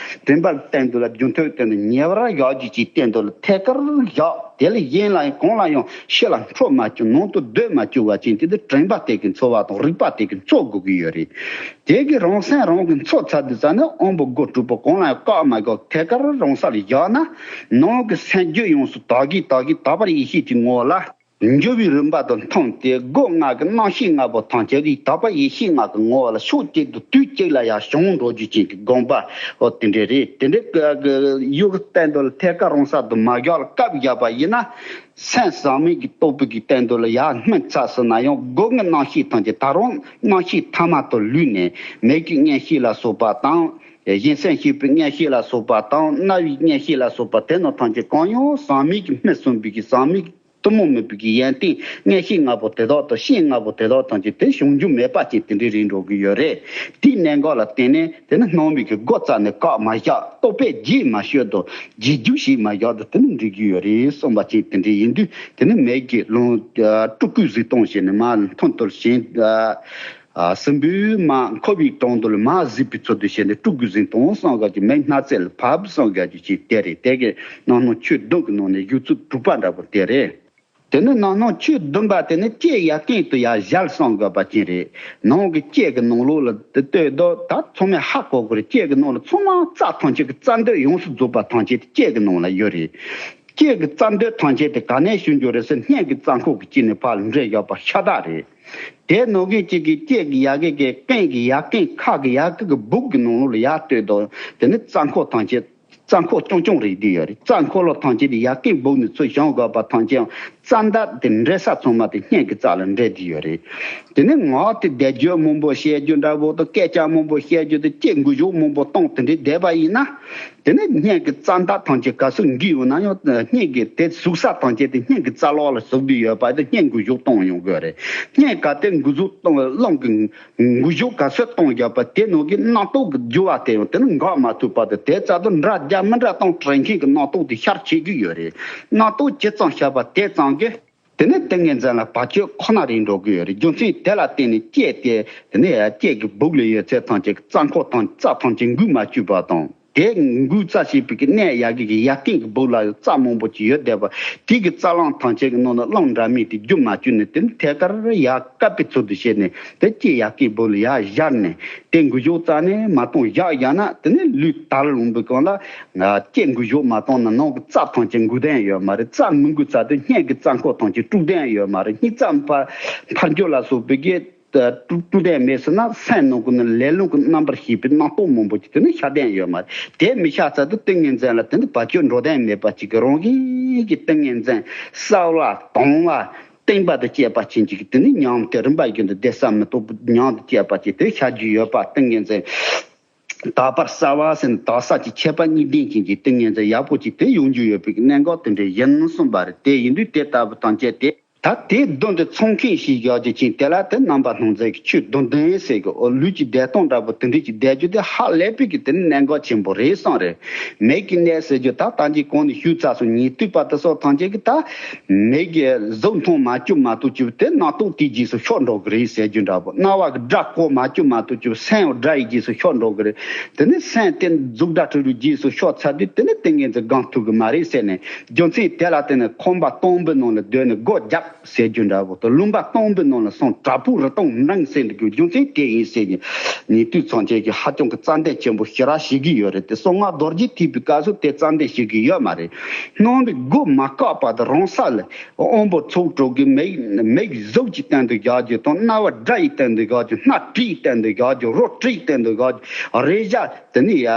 དྲན་པ་སྟེང་དུ་ལ་རྒྱུན་མཐུད་སྟེང་དུ་ཉེ་བར་བཞག་རྒྱུ་ཅིག་སྟེང་དུ་ལ་ཐད་ཀར་བཞག་དེ་ལས་གཞན་ལ་ཡང་གང་ལ་ཡང་ཕྱི་ལ་འཕྲོ་མ་བཅུག་ནང་དུ་སྡོད་མ་བཅུག་པ་ཅན་དེ་དུས་དྲན་པ་དེ་གིས་འཚོ་བ་དང་རིག་པ་དེ་གིས་འཚོ་དགོས་ཀྱི་ཡོད་རེད། དེ་གི་རང་སེམས་རང་གིས་འཚོ་ཚར་དུས་ཙ་ནི་དབང་པོ་སྒོ་དྲུག་པོ་གང་ལ་ཡང་བཀག་མ་དགོས། ཐད་ཀར་རང་སར་བཞག་ན་ནང་གི་སེམས་རྒྱུད་ཡོངས་སུ་དག་གིས་དག་གིས་དག་པར་ཡེ་ཤེས་ཀྱི་ངོ་བོ་ལ་འགྱུར་བའི་རིམ་པ་དང་མཐུན་ཏེ་སྒོ་ལྔ་གི་རྣམ་ཤེས་ལྔ་པོ་ཐམས་ཅད་ཀྱི་དག་པ་ཡེ་ཤེས་ལྔ་གི་ངོ་བོ་ལ་ཕྱོགས་གཅིག་ཏུ་དུས་གཅིག་ལ་ཡར་བྱུང་འགྲོ་རྒྱུ་ཅན་གྱི་དགོངས་པ། འོ་དེ་འདྲ་རེད། དེ་འདྲའི་གི་ཡུལ་གྱི་སྟེང་དུ་ལ་ཐད་ཀར་རང་སར་དུ་མ་བཞག་ལ་བཀབ་བཞག་པ་ཡིན་ན། སེམས་ཟག་མེད་ཀྱི་རྟོག་པའི་གི་སྟེང་དུ་ལ་ཡར་སྨིན་ཚར་སོང་ན་ཡང་སྒོ་ལྔའི་རྣམ་ཤེས་ཐམས་ཅད་ད་རུང་རྣམ་ཤེས་ཐ་མ་དུ་ལུས་ནས་མིག་གི་མངོན་ཤེས་ལ་སོགས་པ་དང་། གཞན་སེམས་ཤེས་པའི་མངོན་ཤེས་ལ་སོགས་པ་དང་། རྣ་བའི་མངོན་ཤེས་ལ་སོགས་པ་དེ་རྣམས་ཐམས་ཅད་གང་ཡང་ཟག་མེད་ཀྱི་སྨིན་སོང་བའི་གི་ཟག་མེད་ཀྱི་གཏི་མུག་མེད་པའི་གི་ཡོན་ཏན་མངོན་ཤེས་ལྔ་པོ་དེ་དག་དང་ཤེས་ལྔ་པོ་དེ་དག་ཐམས་ཅད་དེ་བྱུང་རྒྱུ་མེད་པ་ཅིག་དེ་འདྲའི་རེད་འགྲོ་གི་ཡོད་རེད། དེའི་གནད་འགག་ལ་བརྟེན་ནས་དེ་ནི་སྣང་མེད་ཀྱི་སྒོ་རྩ་ནས་བཀག་མ་བཞག་རྟོག་པས་རྗེས་མ་ཤོད་དོ། རྗེས་འཇུག་བྱེད་མ་བཞག་དོ། དེ་ནི་འགྲིག་གི་ཡོད་རེད་གསུངས་པ་ཅིག་དེ་འདྲ་ཡིན་དུས་དེ་ནི་མིག་གི་ལོང་སྤྲུལ་སྐུའི་གཟིགས་སྟངས་བྱས་ནས་མར་མཐོང་ཐོས་ཞིང་། ཨ། སྲིན་པོའི་མ་འཁོར་བའི་དོན་དུ་ལ་མར་གཟིགས་པའི་ཚུལ་དུ་བྱས་ནས་སྤྲུལ་སྐུའི་གཟིགས་སྟངས་གསུངས་དགོས་ཀྱི། མིག་སྣ་རྩེ་ལ་ཕབ་གསུངས་དགོས་ཀྱི་ཅིག་དེ་རེད། དེ་གི་ནང་སྣང་ཆོས་བདུན་གྱི་ནང་ནས་བཞུགས་ཚུལ་དྲུག་པ་འདྲ་པོ་དེ་རེད། དེ་ནི་ནང་སྣང་ཆོས་བདུན་པ་དེ་ནི་ལྕེ་ཡ་རྐན་དུ་ཡར་བཞར་གསུངས་དགོས་པ་ཅན་རེད། ནང་གི་ལྕེ་གི་ནང་ལོགས་ལ་དེ་ལྟོས་དོ། ད་ཚང་མས་ཧ་གོ་དགོས་རེད། ལྕེ་གི་ནང་ལ་ཚང་མ་རྩ་ཐམས་ཅད་ཀྱི་རྩ་འདོད་ཡོངས་སུ་རྫོགས་པ་ཐམས་ཅད་དེ་ལྕེ་གི་ནང་ལ་ཡོད་རེད། ལྕེ་གི་རྩ་འདོད་ཐམས་ཅད་དེ་ག་ནས་བྱུང་རྒྱུ་རེད་ཟེར་སྙན་གྱི་རྩ་འཁོར་གྱི་དཀྱིལ་ནས་ཕར་ལ་འདྲེན་བཞག་པ་ཤ་སྟག་རེད། དེ་ནང་བཞིན་གཅིག་གི་ལྕེ་གི་ཡ་གི་གི་རྐན་གི་ཡ་རྐན་ཁ་གི་ཡ་གི་གི་སྦུག་གི་ནང་ལོགས་ལ་ཡར་ལྟོས་དོ། དེ་ནི་རྩ་འཁོར་ཐམས་ཅད། རྩ་འཁོར་རྐྱང་རྐྱང་རེད་བསྡད་ཡོད་རེད། རྩ་འཁོར་ལོ་ཐམས་ཅད་དེ་ཡ་རྐན་སྦུག་ནས་ཚུར་བྱུང་དགོས་པ་ཐམས་ཅད་ཡང་རྩ་འདབ་དེ་འདྲེན་ས་ཚང་མ་དེ་སྙན་གྱི་རྩ་ལ་འདྲེན་བསྡད་ཡོད་རེད། དེ་ནས་ངག་དེ་བཟླས་བརྗོད་མང་པོ་བཤད་རྒྱུ་འདྲ་པོ་དང་སྐད་ཆ་མང་པོ་བཤད་རྒྱུ་དེ་ལྕེ་འགུལ་ཞོག་མང་པོ་གཏོང་དེ་འདྲས་བསྡད་པ་ཡིན་ན། དེ་ནས་སྙན་གྱི་རྩ་འདབ་ཐམས་ཅད་ག་ཚོད་འགུལ་ཡོང་ན་ཡང་སྙན་གྱི་དེ་ཟུག་ས་ཐམས་ཅད་དེ་སྙན་གྱི་རྩ་ལོགས་ལ་ཟུག་བསྡད་ཡོད་པ་དེ་སྙན་འགུལ་ཞོག་གཏོང་ཡོང་དགོས་རེད། སྙན་ག་དེ་འགུལ་ཞོག་གཏོང་རླུང་གི་འགུལ་ཞོག་ག་ཚོད་གཏོང་རྒྱག་པ་དེ་ནང་གི་རྣམ་རྟོག་གི་རྒྱུ་བ་དེ་ཡང་དེ་ནི་འགག་མ་ཐུབ་པ་དེ་དེ་ཙམ་དུ་འདྲ་རྒྱ་མི་འདྲ་གཏོང་དྲན་མཁན་གྱི་རྣམ་རྟོག་དེ་ཤར་ཆེ་གི་ཡོད་རེད། རྣམ་རྟོག་ཇི་ཙམ་ཤར་བ་དེ་ཙམ་གྱིས་དེ་ནི་ཏིང་ངེ་འཛིན་ལ་བར་ཆད་ཁོ་ན་རེད་འགྲོ་གི་ཡོད་རེད། རྒྱུ་མཚན་དེ་ལ་བརྟེན་ནས་ལྕེ་དེ་དེ་ནི་ལྕེ་གི་སྦུག་ལ་ཡོད་ཚད་ཐམས་ཅད་ཀྱི་རྩ་འཁོར་དང་རྩ་ཐམས་ཅད་འགུལ་མ་བཅུག་པ་དང་། དེ་འགུལ་རྩ་བྱེད་པའི་གི་གནས་ཡ་གི་གི་ཡ་རྐན་གི་སྦུག་ལ་རྩ་མང་པོ་ཅིག་ཡོད་བསྡད་པ། དེ་གི་རྩ་རླུང་ཐམས་ཅད་ཀྱི་ནང་ལ་རླུང་འདྲ་མིན་དེ་རྒྱུ་མ་བཅུག་ནས་དེ་ནི་ཐད་ཀར་ཡར་བཀབ་པའི་ཚུལ་དུ་བྱས་ནས་དེ་ལྕེ་ཡ་རྐན་སྦུག་ལ་ཡར་བཞར་ནས་དེ་འགུལ་ཞོག་རྩ་ནས་མ་གཏོང་བཞག་བཞག་ན་དེ་ནི་ལུས་དལ་འོང་པའི་སྒང་ལ་ལྕེ་འགུལ་ཞོག་མ་གཏོང་ན་ནང་གི་རྩ་ཐམས་ཅད་འགུལ་བདེན་ཡོད་མ་རེད། རྩ་མི་འགུལ་ཚར་དུས་སྙན་གི་རྩ་འཁོར་ཐམས་ཅད་དཀྲུག་བདེན་ཡོད་མ་རེད། སྙན་རྩ་འཕར་འཕར་འགྱུར་ལ་སོགས་པའི་གི་དཀྲུག་དཀྲུག་བདེན་མེད་ཟེར་ན་སེམས་ནང་ཁུལ་ནས་ལས་རླུང་གི་རྣམ་པར་ཤེས་པའི་རྣམ་རྟོག་མང་པོ་ཅིག་དེ་ནི་ཤར་བདེན་ཡོད་མ་རེད། དེ་མི་ཤར་ཚར་དུས་ཏིང་ངེ་འཛིན་ལ་དེ་ནི་བར་ཆད་འགྲོ་བདེན་མེད་པ་ཅིག་གི་རང་བཞིན་གྱི་ཏིང་ངེ་འཛིན་གསལ་བ་དྭངས་བ་བརྟན་པ་དང་བཅས་པ་ཅན་ཅིག་གི་དེ་ནི་ཉམས་དེ་རིམ་པ་བཞིན་དུ་བདེ་གསལ་མི་རྟོག་པའི་ཉམས་དང་བཅས་པ་ཅིག་དེ་ཤར་རྒྱུ་ཡོད་པ། ཏིང་ངེ་འཛིན་དག་པར་གསལ་བ་ཟེར་ནས་དག་ས་ཀྱི་ཁྱད་པར་གཉིས་ལྡན་ཅན་གྱི་ཏིང་ངེ་འཛིན་ཡག་པོ་ཅིག་དེ་ཡོང་རྒྱུ་ཡོད་པའི་གནད་འགག་དེ་འདྲ་ཡིན་གསུངས་པ་རེད། དེ་ཡིན་དུས་དེ་ལྟ་བུ་ཐམས་ཅད་དེ། ད་དེའི་མདུན་དུ་ཚོགས་མཁན་ཞིག་བཞག་རྒྱུ་ཅིག་དེ་ལ་དེ་རྣམ་པར་སྣང་མཛད་ཀྱི་ཆོས་བདུན་ལྡན་ཟེར་གི། ཨོ། ལུས་ཀྱི་བདེ་སྟོང་འདྲ་པོ་དེ་འདྲ་ཅིག་བསྡད་རྒྱུ་དེ་ཧ་ལས་པའི་གི་དེ་ནི་གནད་འགག་ཆེན་པོ་རེད་བསམ་རེད། མིག་གི་གནས་ཟེར་རྒྱུ་ད་ད་ཅི་གོང་ནས་ཞུས་ཚར་སོང་། ཉན་ཐོས་པ་དེ་ཚོ་ཐམས་ཅད་ཀྱི་ད་མིག་གི་གཟུགས་མཐོང་མ་བཅུག་མ་གཏོགས་ཅིག་དེ་རྣམ་རྟོག་དེའི་རྗེས་སུ་ཤོར་འགྲོ་གི་རེད་ཟེར་རྒྱུ་འདྲ་པོ། རྣ་བ་གི་སྒྲ་གོ་མ་བཅུག་མ་གཏོགས་ཅིག་སེམས་སྒྲ་ཡི་རྗེས་སུ་ཤོར་འགྲོ་གི་རེད། དེ་ནི་སེམས་དེ་གཟུགས་སྒྲ་དྲི་རོའི་རྗེས་སུ་ཤོར་ཚར་དུས་དེ་ནི་ཏིང་ངེ་འཛིན་སྒོམ་ཐུབ་གི་མ་རེད་ཟེར་ནས། རྒྱུ་མཚན་དེ་ལ་བརྟེན་ནས་ཁང་པ་སྟོང་པའི་ནང་ལ་སྡོད་ནས་སྒོ་བརྒྱབ། ཟེར་རྒྱུ་འདྲ་བོ་དང་། ལུང་པ་སྟོང་པའི་ནང་ལ་སོང་དྲག་པོའི་རི་སྟོང་འབྲིང་ཟེར་འདི་གི་རྒྱུ་མཚན་དེ་ཡིན་ཟེར་ནས། ཉེ་དུས་ཚང་ཆེན་གྱིས་ཧ་ཅང་གི་རྩ་འདེད་ཆེན་པོ་ཞེ་དྲག་བྱེད་ཀྱི་ཡོད་རེད་དེ། གསང་སྔགས་རྡོ་རྗེ་ཐེག་པའི་སྐབས་སུ་དེ་རྩ་འདེད་བྱེད་ཀྱི་ཡོད་མ་རེད། སྣང་བའི་སྒོ་མ་བཀག་པ་དང་། རང་ས་ལ་དབང་པོ་ཚོགས་དྲུག་གི་མིག་མིག་གཟུགས་ཀྱི་སྟེང་དུ་བཞག་རྒྱུ་དང་། རྣ་བ་སྒྲ་ཡི་སྟེང་དུ་བཞག་རྒྱུ། སྣ་དྲི་ཡི་སྟེང་དུ་བཞག་རྒྱུ། རོ་དྲི་ཡི་སྟེང་དུ་བཞག་རྒྱུ། རེག་བྱ་དེ་ནི་ཡ་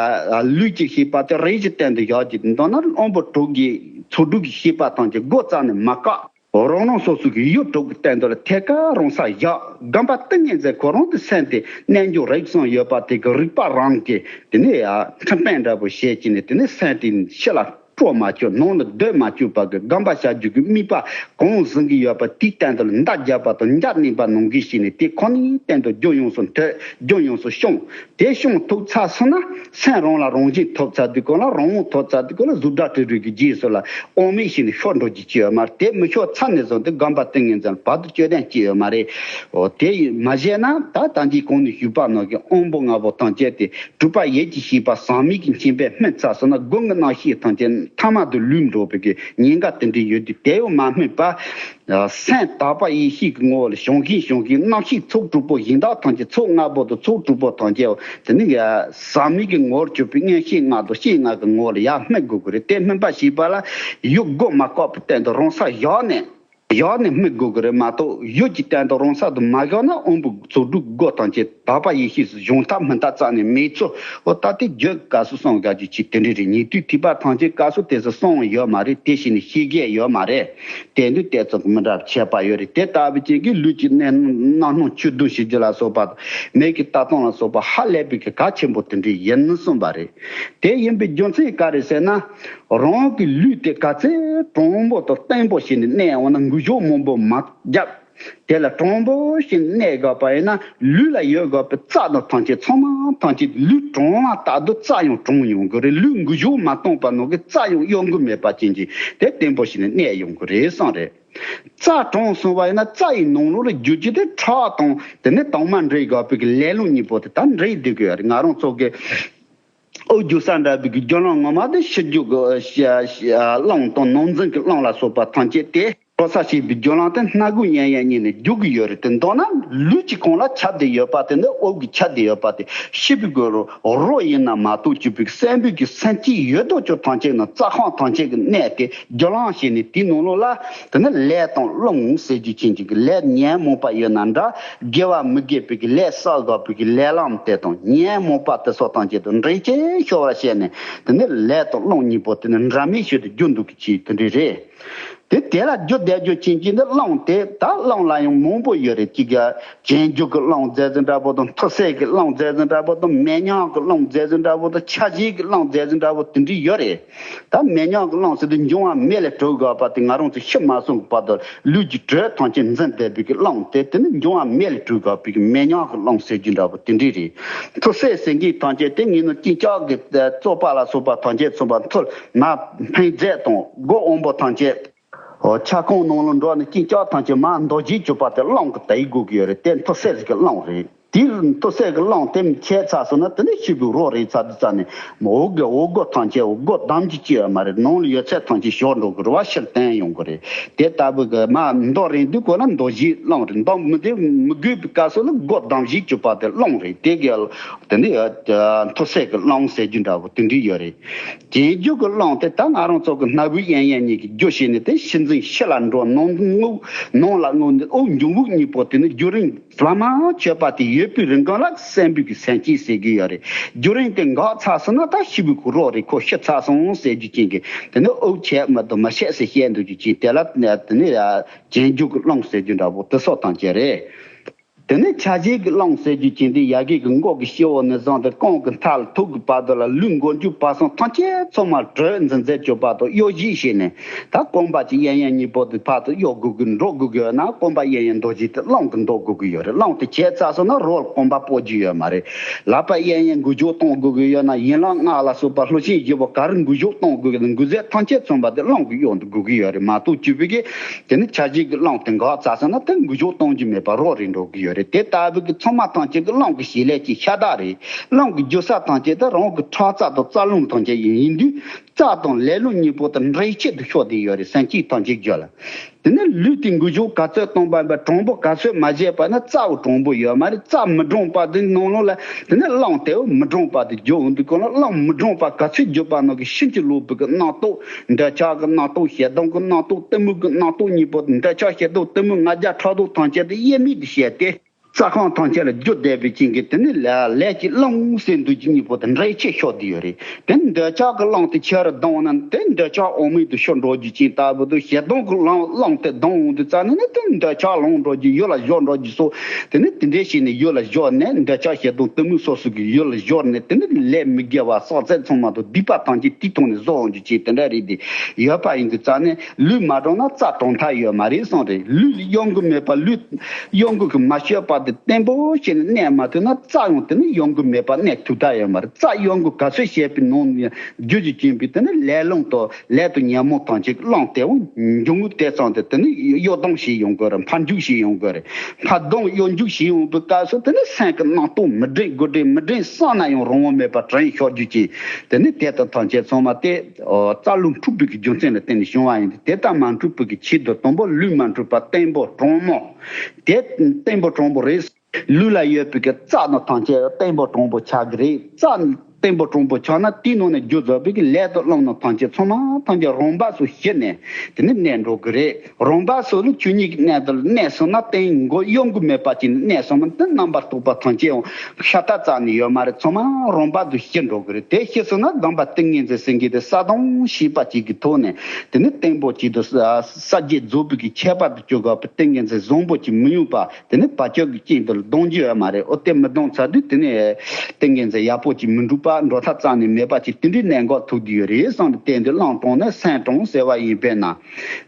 ལུས་ཀྱི་ཤེས་པ་དེ་རེག་བྱའི་སྟེང་དུ་བཞག་རྒྱུ། མདོར་ན་དབང་པོ་དྲུག་གི་ཚོགས་དྲུག་གི་ཤེས་པ་ཐམས་ཅད་སྒོ་རྩ་ནས་མ་བཀག་རང་རང་སོ་སོ་གི་ཡུལ་དྲུག་གི་སྟེང་དུ་ལ་ཐད་ཀར་རང་སར་བཞག་སྒོམ་པ་ཏིང་ངེ་འཛིན་ཁོ་རང་དེ་སེམས་དེ་རྣལ་འབྱོར་རིག་གསུམ་ཡོད་པ་དེ་གི་རིག་པ་རང་གིས་དེ་ནས་ཡ་འཕྲིན་སྤེལ་འདྲ་པོ་བྱེད་ཀྱི་ནས། དེ་ནས་སེམས་དེ་ཕྱི་ལ་སྤྲོ་མ་བཅུག་ནང་ལ་སྡོད་མ་བཅུག་པ་གི་སྒོམ་པ་བྱ་རྒྱུ་གི་དམིགས་པ་གང་བཟུང་གི་ཡོད་པ་དེའི་སྟེང་དུ་ལ་མདའ་བརྒྱབ་པ་དང་འཇའ་གནོན་པ་ནང་བཞིན་བྱས་ནས། དེ་ཁོ་ནའི་སྟེང་དུ་རྒྱུན་ཡོངས་སུ་འཐོར། རྒྱུན་ཡོངས་སུ་བྱུང་། དེ་བྱུང་ཐུབ་ཚར་སོང་ན། སེམས་རང་ལ་རང་བཞིན་ཐོབ་ཚར་དུས་སྐོར་ལ། རང་དབང་ཐོབ་ཚར་དུས་སྐོར་ལ། གཟུགས་སྒྲ་དྲི་རོ་གི་རྗེས་སུ་ལ་དབང་མེད་བྱས་ནས་ཤོར་འགྲོ་རྒྱུ་ཅི་ཡོད་མ་རེད། དེ་མི་ཤོར་ཚར་ནས་བཟུང་སྟེ་སྒོམ་པ་ཏིང་ངེ་འཛིན་ལ་བར་དུ་གཅོད་དོན་ཅི་ཡོད་མ་རེད། འོ་དེ་ཡིན་མ་བྱས་ན། ད་ད་འདི་གོང་ནས་ཞུས་པ་ནང་གི་དབང་པོ་ལྔ་པོ་ཐམས་ཅད་དེ་སྤྲུལ་པ་ཡིད་ཀྱི་ཤེས་པ་ཟག་མེད་ཀྱི་མཁྱེན་པས་སྨིན་ཚར་སོང་ན། སྒོམ་གྱི་རྣམ་ཤེས་ཐམས་ཅད་མཐའ་མ་དུ་ལུས་འགྲོ་བའི་གི་ཉེན་ཁ་དེ་འདྲ་ཡོད་དུས། དེ་ཡང་མ་སྨིན་པ། སེམས་དག་པ་ཡེ་ཤེས་ཀྱི་ངོ་བོ་ལ་བྱང་ཞིང་བྱང་ཞིང་། རྣམ་ཤེས་ཚོགས་དྲུག་པོ་གཞན་དག་ཐམས་ཅད། ཚོགས་ལྔ་པོ་དང་ཚོགས་དྲུག་པོ་ཐམས་ཅད་དེ་ནི་ཡ་ཟག་མེད་ཀྱི་ངོ་བོར་གྱུར་པའི་མངོན་ཤེས་ལྔ་དང་ཤེས་ལྔ་གི་ངོ་བོ་ལ་ཡར་སྨིན་དགོས་ཀྱི་རེད། དེ་སྨིན་པ་བྱེད་པ་ལ་ཡུལ་སྒོ་མ་བཀག་པའི་སྟེང་དུ་རང་སར་བཞག་ནས། བཞག་ནས་སྨིན་དགོས་ཀྱི་རེད་མ་གཏོགས། ཡུལ་གྱི་སྟེང་དུ་རང་སར་དུ་མ་བཞག་ན། དབང་པོ་ཚོགས་དྲུག་སྒོ་ཐམས་ཅད་དག་པ་ཡེ་ཤེས་སུ་སྦྱོང་ཐབས་སྨིན་ཐབས་རྩ་ནས་མེད་ཚུལ། འོ་ད་དེ་བརྗོད་དཀའ་སུ་གསུང་དཀའ་རྒྱུ་ཅིག་དེ་འདྲ་རེད། ཉེ་དུས་ཐེག་པ་ཐམས་ཅད་སྐབས་སུ་དེ་ཚོ་གསུངས་ཡོད་མ་རེད། དེ་བཞིན་ནས་ཤེས་གལ་ཡོད་མ་རེད། དེ་འདུག་དེ་ཚོ་མི་འདྲ་བ་ཁྱད་པར་ཡོད་རེད། དེ་ལྟ་བུ་ཅན་གྱི་ལུས་ཀྱི་གནད་རྣམ་སྣང་ཆོས་བདུན་ཞེས་བརྗོད་ལ་སོགས་པ། མིག་གི་ལྟ་སྟངས་ལ་སོགས་པ་ཧ་ལས་པའི་གི་གལ་ཆེན་པོ་དེ་འདྲ་ཡིན་གསུངས་པ་རེད། དེ་ཡིན་པའི་རྒྱུ་མཚན་ག་རེ་ཟེར་ན། རང་གི་ལུས་དེ་ག་ཚད་དྲང་པོ་དང་བརྟན་པོ་བྱས་ནས་གནས་འོང་ན། འགུལ་ཤུགས་མང་པོ་མ་བརྒྱབ། དེ་ལ་དྲང་པོ་ཞིག་གནས་དགོས་པ་ཡིན་ན། ལུས་ལ་ཡོད་དགོས་པའི་རྩ་དང་ཐམས་ཅད་ཚང་མ་ཐམས་ཅད་ལུས་དྲང་བ་ལྟར་དུ་རྩ་ཡང་དྲང་ཡོང་གི་རེད། ལུས་འགུལ་ཤུགས་མ་བཏང་པ་ནང་གི་རྩ་ཡང་གཡོ་འགུལ་མེད་པ་ཅན་གྱི་དེ་བརྟན་པོ་ཞིག་ནས་གནས་ཡོང་གི་རེད་གསུངས་རེད། རྩ་དྲང་སོང་བ་ཡིན་ན། རྩ་ཡི་ནང་ལོགས་ལ་རྒྱུ་རྒྱུ་དེ་ཁྲག་དང་དེ་ནས་དྭངས་མ་འདྲེས་དགོས་པའི་གི་ལས་རླུང་གཉིས་པོ་དེ་ད་འདྲེས་བསྡད་དགོས་ཡ་རེད། ང་རང་ཚོ་གི་དབུགས་རྒྱུ་ས་འདྲ་བའི་གི་རྒྱུ་རླུང་ངོ་མ་དེ་ཕྱི་རྒྱུ་གི་རླུང་དང་ནང་འཛིན་གྱི་རླུང་ལ་སོགས་པ་ཐམས་ཅད་དེ། འགྲོ་ས་བྱེད་པའི་རྒྱུ་རླུང་དེ་སྣ་སྒོ་གཡས་གཡོན་གཉིས་ནས་རྒྱུག་གི་ཡོད་རེད། དེ་མདོར་ན་ལུས་ཀྱི་གོང་ལ་ཁྱབ་བསྡད་ཡོད་པ་དེ་ནི། དབུགས་ཀྱི་ཁྱབ་བསྡད་ཡོད་པ་དེ་ཕྱི་པའི་གི་རོ་ཡིན་ན་མ་གཏོགས། བཅུ་པའི་གི་སེམས་པའི་གི་སེམས་ཀྱི་ཡོད་དོ་ཅོག་ཐམས་ཅད་ནི་རྩ་ཁམས་ཐམས་ཅད་ཀྱི་གནས་དེ་རྒྱུ་རླུང་བྱས་ནས། དེའི་ནང་ལོགས་ལ་དེ་ནི་ལས་དང་རླུང་ཟེར་རྒྱུ་ཅན་གྱི་གི་ལས་ཉོན་མོངས་པ་ཡོད་ན་འདྲ། དགེ་བ་མི་དགེ་བའི་གི་ལས་བསགས་དགོས་པའི་གི་ལས་ལམ་དེ་དང་ཉོན་མོངས་པ་དེ་སོགས་ཐམས་ཅད་དུ་འདྲེན་བྱེད་ཤོར་བར་བྱས་ནས། དེ་ནི་ལས་དང་རླུང་གཉིས་པོ་དེ་ནི་འདྲ་མིན་ཞིག་ཏུ་རྒྱུ་འདུག་གི་ཅིག་དེ་འདྲ་རེད། དེ་དེ་ལ་རྒྱུ་བསྡད་རྒྱུ་ཅན་གྱི་འདི་རླུང་དེ། ད་རླུང་ལ་ཡང་མང་པོ་ཡོད་རེད། གཅིག་ག་རྗེས་འཇུག་གི་རླུང་རྫས་འཛིན་འདྲ་པོ་དང་། མཐུ་སེལ་གྱི་རླུང་རྫས་འཛིན་འདྲ་པོ་དང་། མེ་མྱང་གི་རླུང་རྫས་འཛིན་འདྲ་པོ་དང་། ཆ་བྱད་ཀྱི་རླུང་རྫས་འཛིན་འདྲ་པོ་དེ་འདྲ་ཡོད་རེད། ད་མེ་མྱང་གི་རླུང་ཟེར་དུས་འབྱུང་བ་མེ་ལས་གྲུབ་དགོས་པ་དེ། ང་རང་ཚོ་ཤི་མ་སོང་གི་བར་དུ་ལུས་ཀྱི་དྲོད་ཐམས་ཅད་འཛིན་བསྡད་པའི་གི་རླུང་དེ། དེ་ནི་འབྱུང་བ་མེ་ལས་གྲུབ་དགོས་པའི་གི་མེ་མྱང་གི་རླུང་ཟེར་རྒྱུ་འདྲ་པོ་དེ་འདྲ་རེད། མཐུ་སེལ་ཟེར་མཁན་ཐམས་ཅད་དེ་ངེད་ནི་གཅིན་སྐྱག་གི་བཙོག་པ་ལ་སོགས་པ་ཐམས་ཅད་མཚུངས་པ། མཐུ་ན་འཕེན་རྫས་དང་སྒོ་དབང་པོ་ཐམས་ཅད། འོ་ཆ་ཁང་ནང་ལ་འགྲོ་ནས་གཅིན་སྐྱག་ཐམས་ཅད་མར་འདོར་བྱེད་བཅུག་པ་དེ་རླུང་གིས་དེད་དགོས་ཀྱི་ཡོད་རེད། དེ་མཐུ་སེལ་གྱི་རླུང་རེད། དེ་མཐུ་སེལ་གྱི་རླུང་དེ་མི་ཁྱད་ཚར་སོང་ན། དེ་ནི་ཤི་བོའི་རོ་རེད་ཚར་དུས་ཙ་ནས་འོ་གི་འོ་སྒོ་ཐམས་ཅད། འོ་སྒོ་བསྡམ་རྒྱུ་ཅི་ཡོད་མ་རེད། ནང་ལ་ཡོད་ཚད་ཐམས་ཅད་ཤོར་འགྲོ་གི་རེད་བ། ཕྱིར་བཏོན་ཡོང་གི་རེད། དེ་ལྟ་བུ་གི་མར་འདོར་རན་དུས་སྐོར་ལ་འདོར་བྱེད་རླུང་རེད། འདོར་མི་དེ་མི་དགོས་པའི་སྐབས་སུ་ལ་སྒོ་བསྡམ་བྱེད་བཅུག་པ་དེ་རླུང་རེད། དེ་གི་དེ་ནི་མཐུ་སེལ་གྱི་རླུང་ཟེར་རྒྱུ་འདྲ་པོ་དེ་འདྲ་ཡོད་རེད། རྗེས་འཇུག་གི་རླུང་དེ་ད་ང་རང་ཚོ་གི་སྣ་བུག་གཡས་གཡོན་གཉིས་ཀྱི་རྒྱུ་བྱས་ནས་དེ་ཕྱི་འཛིན་ཕྱི་ལ་འགྲོ། ནང་རྔུབ་ནང་ལ་རྔུབ་ནས། དབུགས་འབྱུང་རྔུབ་གཉིས་པོ་དེ་ནི་རྒྱུན་རིང་ལ་མ་ཆོད་པ་དེ་ཡོད་པའི་རིང་གང་ལ་སེམས་པའི་གི་སེམས་ཅན་ཟེར་གྱི་ཡོད་རེད། རྒྱུན་རིང་དེ་འགག་ཚར་སོང་ན། ད་ཤི་བོའི་གི་རོ་རེད། ཁོ་ཤི་ཚར་སོང་ཟེར་རྒྱུ་ཅན་གྱི། དེ་ནི་དབུགས་ཆད་མི་འདུག་མི་ཆད་ཟེར་བཤད་འདུག་རྒྱུ་ཅན་དེ་ལ་དེ་ནི་རྗེས་འཇུག་གི་རླུང་ཟེར་རྒྱུ་འདྲ་པོ་དེ་སོགས་ཐམས་ཅད་རེད། དེ་ནས་ཆ་བྱད་ཀྱི་རླུང་ཟེར་རྒྱུ་ཅན་དེ་ཡ་གི་གི་མགོ་གི་སྤྱི་བོ་ནས་བཟུང་སྟེ་རྐང་གི་མཐའ་ལ་ཐུག་གི་བར་དུ་ལ། ལུས་མགོ་མཇུག་བར་གསུམ་ཐམས་ཅད་ཚང་མ་དྲོད་འཛིན་མཛད་བཅུག་པ་དང་། གཡོ་བྱེད་བྱས་ནས་ད་རྐང་པ་གཅིག་གཡས་གཡོན་གཉིས་པོ་དེ་ཕར་ཚུར་གཡོ་དགོས་ཀྱི་འགྲོ་དགོས་ཀྱི་ཡོད་ན། རྐང་པ་གཡས་གཡོན་འདོར་བྱེད་དེ་རླུང་གིས་འདོར་དགོས་ཀྱི་ཡོད་རེད། རླུང་དེ་ཆད་ཚར་སོང་ན་རོ་ལ་རྐང་པ་སྤོ་རྒྱུ་ཡོད་མ་རེད། ལག་པ་གཡས་གཡོན་འགུལ་སྐྱོད་གཏོང་དགོས་ཀྱི་ཡོད་ན། ཡན་ལག་ལྔ་ལ་སོགས་པ་ལྷུ་ཤིང་བཞི་པོ་ག་རེ་འགུལ་སྐྱོད་གཏོང་དགོས་ཀྱི་ཡོད་ན། འགུལ་རྫས་ཐམས་ཅད་ཚང་མ་དེ་རླུང་གིས་གཡོ་འདུག་དགོས་ཀྱི་ཡོད་རེད་མ་གཏོགས། བཅུ་པའི་གི་དེ་ནི་ཆ་བྱད་ཀྱི་རླུང་དེ་འགག་ཚར་སོང་ན་དེ་འགུལ་སྐྱོད་གཏོང་རྒྱུ་མེད་པར་རོ་རེ་འགྲོ་གི་ཡོད་རེད། དེ་ལྟ་བུ་གི་ཚང་མ་ཐམས་ཅད་ཀྱི་རླུང་གི་བྱེད་ལས་ཀྱི་ཤ་སྟག་རེད། རླུང་གི་རྒྱུ་ས་ཐམས་ཅད་དེ་རང་གི་ཁྲག་རྩ་དང་རྩ་རླུང་ཐམས་ཅད་ཡིན། ཡིན་དུས་ རྩ་དང་ལས་རླུང་གཉིས་པོ་དེ་འདྲེས་ཆེད་དུ་ཤོར་བསྡད་ཡོད་རེད། སེམས་བསྐྱེད་ཐམས་ཅད་རྒྱུད་ལ། དེ་ནས་ལུས་དེ་འགུལ་ཤུགས་ག་ཚོད་གཏོང་པ་ཡིན་པ། གྲུང་པོ་ག་ཚོད་མ་བྱས་པ་ན་རྩ་བོ་གྲུང་པོ་ཡོད་མ་རེད། རྩ་མི་གྲུང་པ་དེ་ནང་ལོགས་ལ། དེ་ནས་རླུང་དེ་བོ་མི་གྲུང་པ་དེ་རྒྱུ་འོང་དུས་གང་ལ། རླུང་མི་གྲུང་པ་ག་ཚོད་རྒྱུ་པ་ནང་གི་ཕྱིན་ཅི་ལོག་པའི་གི་རྣམ་རྟོག་འདོད་ཆགས་ཀྱི་རྣམ་རྟོག་ཞེ་སྡང་གི་རྣམ་རྟོག་གཏི་མུག་གི་རྣམ་རྟོག་གཉིས་པོ། འདོད་ཆགས་ཞེ་སྡང་གཏི་མུག་ལྔ་བརྒྱ་ཕྲག་དོག་ཐམས་ཅད་དེ་དབྱེར་མེད་དུ་བྱས་ཏེ། རྩ་ཁམས་ཐམས་ཅད་ལ་རྒྱུ་བསྡད་པའི་རྐྱེན་གྱིས། དེ་ནི་ལས་ལས་ཀྱི་རླུང་ཟེར་འདུག་ཀྱི་གཉིས་པོ་དེ་འདྲེས་ཆེད་ཤོར་བསྡད་ཡོད་རེད། དེ་ནི་འདོད་ཆགས་ཀྱི་རླུང་དེ་ཆེ་རུ་ལྡང་ན། དེ་འདོད་ཆགས་འོག་མིན་དུ་ཤོར་འགྲོ་རྒྱུ་ཅན་ལྟ་བུ་དང་། ཞེ་སྡང་གི་རླུང་རླུང་དེ་ལྡང་འོང་དུས་ཙ་ནས་ནི། དེ་འདོད་ཆགས་ལངས་འགྲོ་རྒྱུ། ཡུལ་ལ་བཞག་འགྲོ་རྒྱུ་སོགས། དེ་ནི་དེ་འདྲས་བྱས་ནས་ཡུལ་ལ་བཞག་ནས། འདོད་ཆགས་ཞེ་སྡང་གཏི་མུག་སོགས་སུ་གི་ཡུལ་ལ་བཞག་ནས། དེ་ནི་ལས་མི་དགེ་བ་བསགས་ཚད་ཚང་མ་དང་སྡིག་པ་ཐམས་ཅད་དེའི་ཐོག་ནས་བཟོ་འོང་རྒྱུ་ཅན་དེ་འདྲ་རེད། དེ་ཡོད་པ་ཡིན་དུས་ཙ་ནས། ལུས་མ་གྲུང་ན་རྩ་གྲུང་ཐབས་ཡོད་མ་རེད་གསུངས་རེད། ལུས་ལ་གཡོ་འགུལ་མེད་པ། ལུས་གཡོ་འགུལ་གྱིས་མ་ཤོར་བ་དེ་བརྟན་པོ་བྱས་ནས་གནས་མ་ཐུབ་ན། རྩ་ཡང་དེ་ནི་གཡོ་འགུལ་མེད་པ་གནས་ཐུབ་ཐབས་ཡོད་མ་རེད། རྩ་གཡོ་འགུལ་ག་ཚོད་བྱས་པའི་ནང་ནས་རྒྱུ་ཅིག་ཅན་པའི། དེ་ནི་ལས་རླུང་དང་ལས་དང་ཉོན་མོངས་ཐམས་ཅད་ཀྱི་རླུང་དེ་འོང་འགྱུར་དེ་ཙམ་དེ། དེ་ནི་གཡོ་ལྡང་བྱེད་ཡོང་གི་རེད། འཕར་འགྱུར་བྱེད་ཡོང་གི་རེད། འཕར་ལྡང་གཡོ་འགྱུར་བྱེད་ཡོང་པའི་སྐབས་སུ། དེ་ནི་སེམས་ཀྱི་རྣམ་རྟོག་མི་འདྲེན་དགོས་འདྲེན་མི་འདྲེན་བསམ་ན་ཡང་རང་དབང་མེད་པར་དྲན་ཤོར་རྒྱུ་ཅན། དེ་ནི་དེ་དག་ཐམས་ཅད་ཚང་མ་དེ། ཨོ། རྩ་རླུང་འཁྲུགས་པའི་གི་རྒྱུ་མཚན་ལ་བརྟེན་ནས་བྱུང་བ་ཡིན་ཏེ། དེ་ལྟར་མ་འཁྲུགས་པའི་གི་ཆེད་དུ། དང་པོ་ལུས་མ་འཁྲུགས་པ་བརྟན་པོ་གྲུང་མོ། དེ་བརྟན་པོ་གྲུང་པོ་རེད། ལུས་ལ་ཡོད་པའི་གི་རྩ་རྣམས་ཐམས་ཅད་བརྟན་པོ་གྲུང་པོ་ཆགས་ཀྱི་རེད། རྩ་བརྟན་པོ་གྲུང་པོ་ཆགས་ན། དེའི་ནང་ནས་རྒྱུ་བཟོ་བའི་གི་ལས་དང་རླུང་རྣམས་ཐམས་ཅད་ཚང་མ་ཐམས་ཅད་རང་བབས་སུ་ཞི་ནས། དེ་ནི་གནས་འགྲོ་གི་རེད། རང་བབས་སུ་ལ་ཆོས་ཉིད་ཀྱི་གནས་དེ་ལ་གནས་སོང་ན། དེ་མགོ་གཡོ་འགུལ་མེད་པ་ཅིག་ནས་གནས་སོང་ན། དེ་རྣམ་པར་རྟོག་པ་ཐམས་ཅད་ཡང་ཤ་སྟག་རྩ་ནས་ཡོད་མ་རེད། ཚང་མ་རང་བབས་སུ་ཞི་འགྲོ་གི་རེད། དེ་ཞི་སོང་ན་སྒོམ་པ་ཏིང་ངེ་འཛིན་ཟེར་མཁན་དེ་གསལ་སྟོང་ཤེས་པ་ཅིག་གི་ཐོག་ནས། དེ་ནི་བརྟན་པོ་ཅིག་ཏུ་ས་ས་བརྒྱད་རྫོགས་པའི་གི་ཁྱད་པར་དུ་གྱུར་དགོས་པའི་ཏིང་ངེ་འཛིན་བཟང་པོ་ཅིག་མི་ཡོང་པ། དེ་ནི་བག་ཆགས་ཀྱི་རྐྱེན་དེ་ལ་ལྡང་རྒྱུ་ཡོད་མ་རེད། ཨོ། དེ་མི་ལྡང་ཚར་དུས་དེ་ནི་ཏིང་ངེ་འཛིན་ཡག་པོ་ཅིག་མི་འགྲུབ་པ། འགྲོ་ཐབས་རྩ་ནས་མེད་པ་ཅིག་དེ་འདྲའི་གནད་འགག་ཐུག་བསྡད་ཡོད་རེད་བསམ་སྟེ། དེ་འདི་བླངས་བཏང་ནས་སེམས་གྲུང་ཟེར་བ་ཡིན་པས་ན།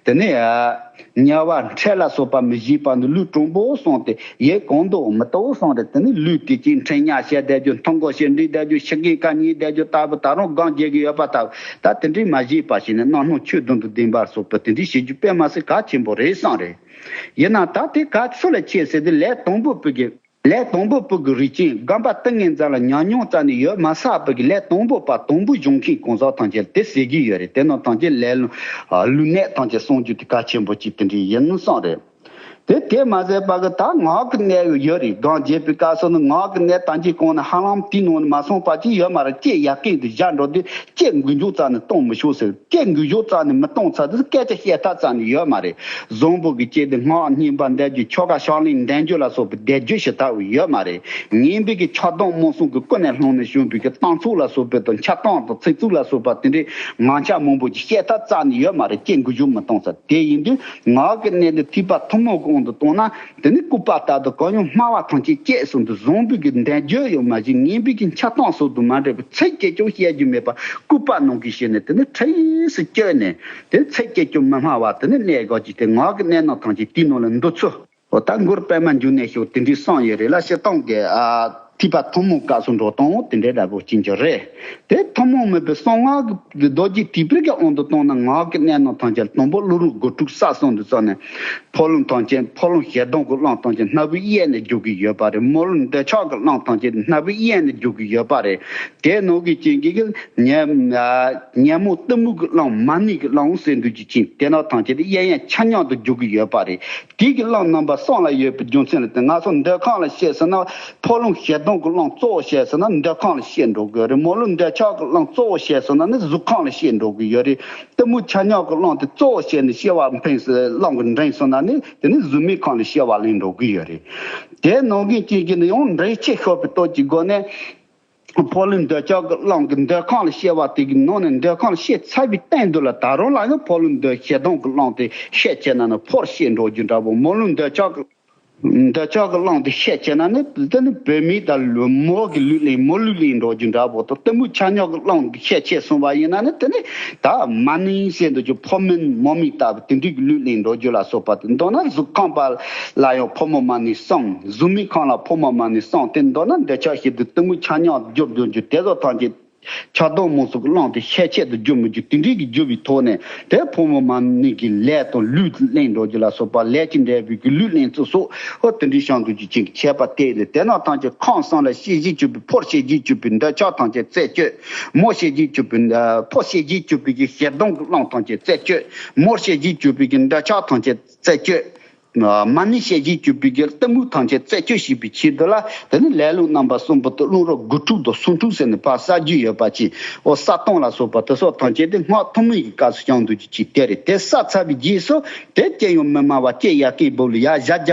དེ་ནི་ཨ། དམྱལ་བ་འཕྲལ་ལ་སོགས་པ་མི་བཞེད་པ་ནི་ལུས་གྲུང་པོ་སོང་སྟེ། ཡིད་གང་དུ་མི་གཏོགས་སོང་སྟེ། དེ་ནི་ལུས་དེ་ཅིག་འཕྲལ་ཉལ་བྱས་བསྡད་རྒྱུ། འཐུང་དགོས་ཞེས་འདྲིས་བསྡད་རྒྱུ། ཕྱི་གིན་ཁ་ཉལ་བསྡད་རྒྱུ་ལྟ་བུ། ད་རུང་སྒོམ་རྒྱག་གི་ཡོད་པ་ལྟ་བུ། ད་དེ་འདྲའི་མ་བྱས་པ་ཞིག་ནི། རྣམ་སྣང་ཆོས་བདུན་དང་ལྡན་པ་སོགས་པ་དེ་འདྲའི་བྱེད་རྒྱུ་དཔེ་མ་སྲིད་གལ་ཆེན་པོ་རེད་བསམ་རེད། ཡིན་ནའང་ད་དེ་ག་ཚོད་ལ་ཁྱད་ཟེར་དུས། ལས་དང་པོ་པོ་གི། ལས་དང་པོ་པོ་གི་རིགས་ཅན། སྒོམ་པ་ཏིང་ངེ་འཛིན་ལ་ཉམས་མྱོང་རྩ་ནས་ཡོད་མ་ཚར་བའི་གི་ལས་དང་པོ་པ། དང་པོ་སྦྱོང་མཁན་གང་ཟག་ཐམས་ཅད་ལ་དེ་ཟེར་གྱི་ཡོད་རེད། དེ་རྣམས་ཐམས་ཅད་ལས་ལུས་གནད་ཐམས་ཅད་སྲུང་རྒྱུ་དེ་གལ་ཆེན་པོ་ཅིག་དེ་འདྲ་ཡིན་བསམ་རེད། དེ་དེ་མ་ཟད་པ་གི་ད་ངག་གི་གནད་ཡོད་རེད། སྒོམ་རྒྱག་པའི་སྐབས་སུ་ནི་ངག་གི་གནད་ད་གིན་གོང་ནས་ཧ་ལམ་དེའི་ནང་ནས་མ་སོང་བ་ཅིག་ཡོད་མ་རེད། ལྕེ་ཡ་རྐན་དུ་བཞག་འགྲོ་དུས། ལྕེ་འགུལ་ཤུགས་རྩ་ནས་གཏོང་མི་ཆོག་ཟེར། ལྕེ་འགུལ་ཤུགས་རྩ་ནས་མི་གཏོང་ཚར་དུས། སྐད་ཆ་བཤད་ཐབས་རྩ་ནས་ཡོད་མ་རེད། བཟང་པོ་གི་ལྕེ་དེ་སྔགས་བསྙེན་པ་འདོན་རྒྱུ། ཆོ་ག་ཕྱག་ལེན་འདོན་རྒྱུ་ལ་སོགས་པའི་བཟླས་བརྗོད་བྱེད་ཐབས་ཡོད་མ་རེད། ངན་པའི་གི་ཆགས་སྡང་རྨོངས་གསུམ་གྱིས་ཀུན་ནས་བསླངས་ནས་བྱུང་བའི་གི་གཏམ་ཚོགས་ལ་སོགས་པ་དང་། འཆལ་གཏམ་དང་ཚིག་རྩུབ་ལ་སོགས་པ་དེ་འདྲའི་ངན་ཆ་མང་པོ་ཅིག་བཤད་ཐབས་རྩ་ནས་ཡོད་མ་རེད། ལྕེ་འགུལ་ཤུགས་མི་གཏོང་ས། དེ་ཡིན་དུས་ངག་གི་གནད་འདི་ཐེག་པ་ཐུན་མོང་གི་དབང་དུ་བཏང་ན། དེ་ནི་ལྐུགས་པ་ལྟར་དུ་གང་ཡང་སྨྲ་བ་ཐམས་ཅད་བཅད་གསུངས་འདུག། བཟང་པོའི་གི་འདོན་རྒྱུ་ཡང་མ་བྱས། ངན་པའི་གི་འཆལ་གཏམ་སོགས་དང་མ་འདྲ་བའི་ཚིག་གཅིག་ཀྱང་བཤད་རྒྱུ་མེད་པར། ལྐུགས་པ་ནང་བཞིན་བྱས་ནས། དེ་ནི་ཁྲིས་སུ་བཅད་ནས། དེ་ཚིག་གཅིག་ཀྱང་མི་སྨྲ་བ། དེ་ནི་གནས་སྐབས་ཀྱི་དེ་ངག་གི་གནད་རྣམས་ཐམས་ཅད་དེའི་ནང་ལ་འདུ་ཚུལ། འོ། ད་མགུར་པད་མ་འབྱུང་གནས་ཤོག་དེ་འདྲའི་གསུངས་ཡོད་རེད་ལ། སྤྱིར་བཏང་གི། ཨ། ཐེག་པ་ཐུན་མོང་སྐབས་སུ་འགྲོ་སྟངས་དེ་འདྲའི་འདྲ་པོ་ཅིག་ཅིག་རེད། དེ་ཐུན་མོང་མིན་པའི་གསང་སྔགས་ཀྱི་རྡོ་རྗེ་ཐེག་པའི་གི་དབང་དུ་བཏང་ན། ངག་གི་གནད་རྣམས་ཐམས་ཅད་དང་པོ་བློ་རིག་དགུ་ཕྲུགས་གསལ་གསུམ་དུ་བརྩམས་ནས། ཕོ་རླུང་ཐམས་ཅད། ཕོ་རླུང་ཞེ་སྡང་གི་རླུང་ཐམས་ཅད་སྣ་བུག་གཡས་ནས་རྒྱུག་གི་ཡོད་པ་རེད། མོ་རླུང་འདོད་ཆགས་ཀྱི་རླུང་ཐམས་ཅད་སྣ་བུག་གཡས་ནས་རྒྱུག་གི་ཡོད་པ་རེད། དེ་ནང་གི་རྐྱེན་གྱིས་ཉོན། ཉོན་མོངས་གཏི་མུག་གི་རླུང་། མ་ནིང་གི་རླུང་ཟེར་འདུག་རྒྱུ་ཅན། དེ་རྣམས་ཐམས་ཅད་གཡས་གཡོན་ཆ་མཉམ་དུ་རྒྱུག་གི་ཡོད་པ་རེད། དེ་གི་རླུང་རྣམ་པ་གསུམ་ལ་ཡོད་པའི་རྒྱུ་མཚན་ལ་བརྟེན། ང་ཚོ་འདོད་ཁམས་ལ་བཤད་ཟེར་ན། ཕོ་རླུང་ཞེ་སྡང་གི་རླུང་གཙོ་བོ་བཤད་ཟེར་ན་འདོད་ཁམས་ལ་བཤད་འགྲོ་གི་རེད། མོ་རླུང་འདོད་ཆགས་ཀྱི་རླུང་གཙོ་བོ་བཤད་ཟེར་ན་ནི་གཟུགས་ཁམས་ལ་བཤད་འགྲོ་གི་ཡོད་རེད། གཏི་མུག་ཆ་མཉམ་གྱི་རླུང་དེ་གཙོ་བོ་བཤད་ནས་སྐྱེ་བ་འཕེན་ཟེར། རླུང་གིས་འདྲེན་སོང་ན་ནི་དེ་ནི་གཟུགས་མེད་ཁམས་ལ་སྐྱེ་བ་ལེན་འགྲོ་གི་ཡོད་རེད། དེ་ནང་གི་རྐྱེན་གྱིས་ནི་ཡང་འདྲེས་ཆེ་ཤོར་བའི་སྟོབས་ཀྱི་སྒོ་ནས། ཕོ་རླུང་འདོད་ཆགས་ཀྱི་རླུང་གིས་འདོད་ཁམས་ལ་སྐྱེ་བ་དེ་གི་ནང་ནས་འདོད་ཁམས་ལ་སྐྱེ་ཚར་བའི་སྟེང་དུ་ལ། ད་རུང་ལ་ཡང་ཕོ་རླུང་འདོད། ཞེ་སྡང་གི་རླུང་དེ་ཤས་ཆེ་ན་ནི་ཕོར་སྐྱེ་འགྲོ་རྒྱུ་འདྲ་པོ། མོ་རླུང་འདོད་ཆགས་ཀྱི། འདོད་ཆགས་ཀྱི་རླུང་དེ་ཤས་ཆེ་ན་ནི་དེ་ནི་བུད་མེད་དང་མོ་གི་ལུས་ལེན། མོ་ལུས་ལེན་འགྲོ་རྒྱུ་འདྲ་པོ་དང་། གཏི་མུག་ཆ་མཉམ་གྱི་རླུང་དེ་ཤས་ཆེ་སོང་བ་ཡིན་ན་ནི་དེ་ནི་ད་མ་ནིང་ཟེར་འདུག་རྒྱུ། ཕོ་མིན་མོ་མིན་ལྟ་བུ་དེ་འདྲའི་གི་ལུས་ལེན་འགྲོ་རྒྱུ་ལ་སོགས་པ་དེ། མདོར་ན་གཟུགས་ཁམས་པ་ལ་ཡང་ཕོ་མོ་མ་ནིང་གསུམ། གཟུགས་མེད་ཁམས་ལ་ཕོ་མོ་མ་ནིང་གསུམ། དེ་མདོར་ན་འདོད་ཆགས་ཞེ་སྡང་གཏི་མུག་ཆ་མཉམ་སྦྱོར་འགྲོ་རྒྱུ་དེ་ཚོ་ཐམས་ཅད། ཆགས་སྡང་མང་ཚོགས་ཀྱི་གླང་དེ་ཤས་ཆད་དུ་རྒྱུ་མི་རྒྱུ་དེ་འདྲའི་གི་རྒྱུ་བའི་ཐོག་ནས་དེ་ཕོ་མོ་མ་ནི་གི་ལས་དང་ལུས་གླེང་འགྲོ་རྒྱུ་ལ་སོགས་པ་ལས་ཀྱི་འབྲས་བུའི་གི་ལུས་གླེང་ཚུལ་སོགས་ཧོ་དེ་འདྲའི་བྱང་དུ་ཀྱི་ཅིང་ཁྱད་པར་དེ་ལས་དེ་ན་ཐམས་ཅད་ཁམས་གསུམ་ལ་ཤེས་བཞིན་གྱུར་པའི་ཕོར་ཤེས་བཞིན་གྱུར་པའི་འདོད་ཆགས་ཐམས་ཅད་རྩད་གཅོད། མོ་ཤེས་བཞིན་གྱུར་པའི་ཕོ་ཤེས་བཞིན་གྱུར་པའི་གི་ཞེ་སྡང་གི་གླང་ཐམས་ཅད་རྩད་གཅོད། མོ་ཤེས་བཞིན་གྱུར་པའི་གི་འདོད་ཆགས་ཐམས་ཅད་རྩད་གཅོད། མ་ཎི་ཞལ་གྱིས་གྱུར་པའི་གི་གཏི་མུག་ཐམས་ཅད་རྩད་གཅོད་བྱེད་པའི་ཆེད་དུ་ལ་དེ་ནི་ལེ་ལོ་རྣམ་པ་གསུམ་པོ་དེ་རླུང་རོ་དགུ་ཕྲུགས་དང་སུམ་ཕྲུགས་ཟེར་ནས་ཕར་བསགས་རྒྱུ་ཡོད་པ་ཅིག་ཨོ་ས་སྟོང་ལ་སོགས་པ་དེ་སོགས་ཐམས་ཅད་དེ་སྔགས་ཐུན་མོང་གི་སྐབས་སུ་བྱང་དུ་ཅིག་ཅིག་དེ་རེད། དེ་བསགས་ཚར་བའི་རྗེས་སུ་དེ་སྐྱེ་ཡང་མི་སྨྲ་བ་སྐྱེ་ཡ་སྐྱེ་བོ་ལ་ཡ་བཞག་རྒྱ་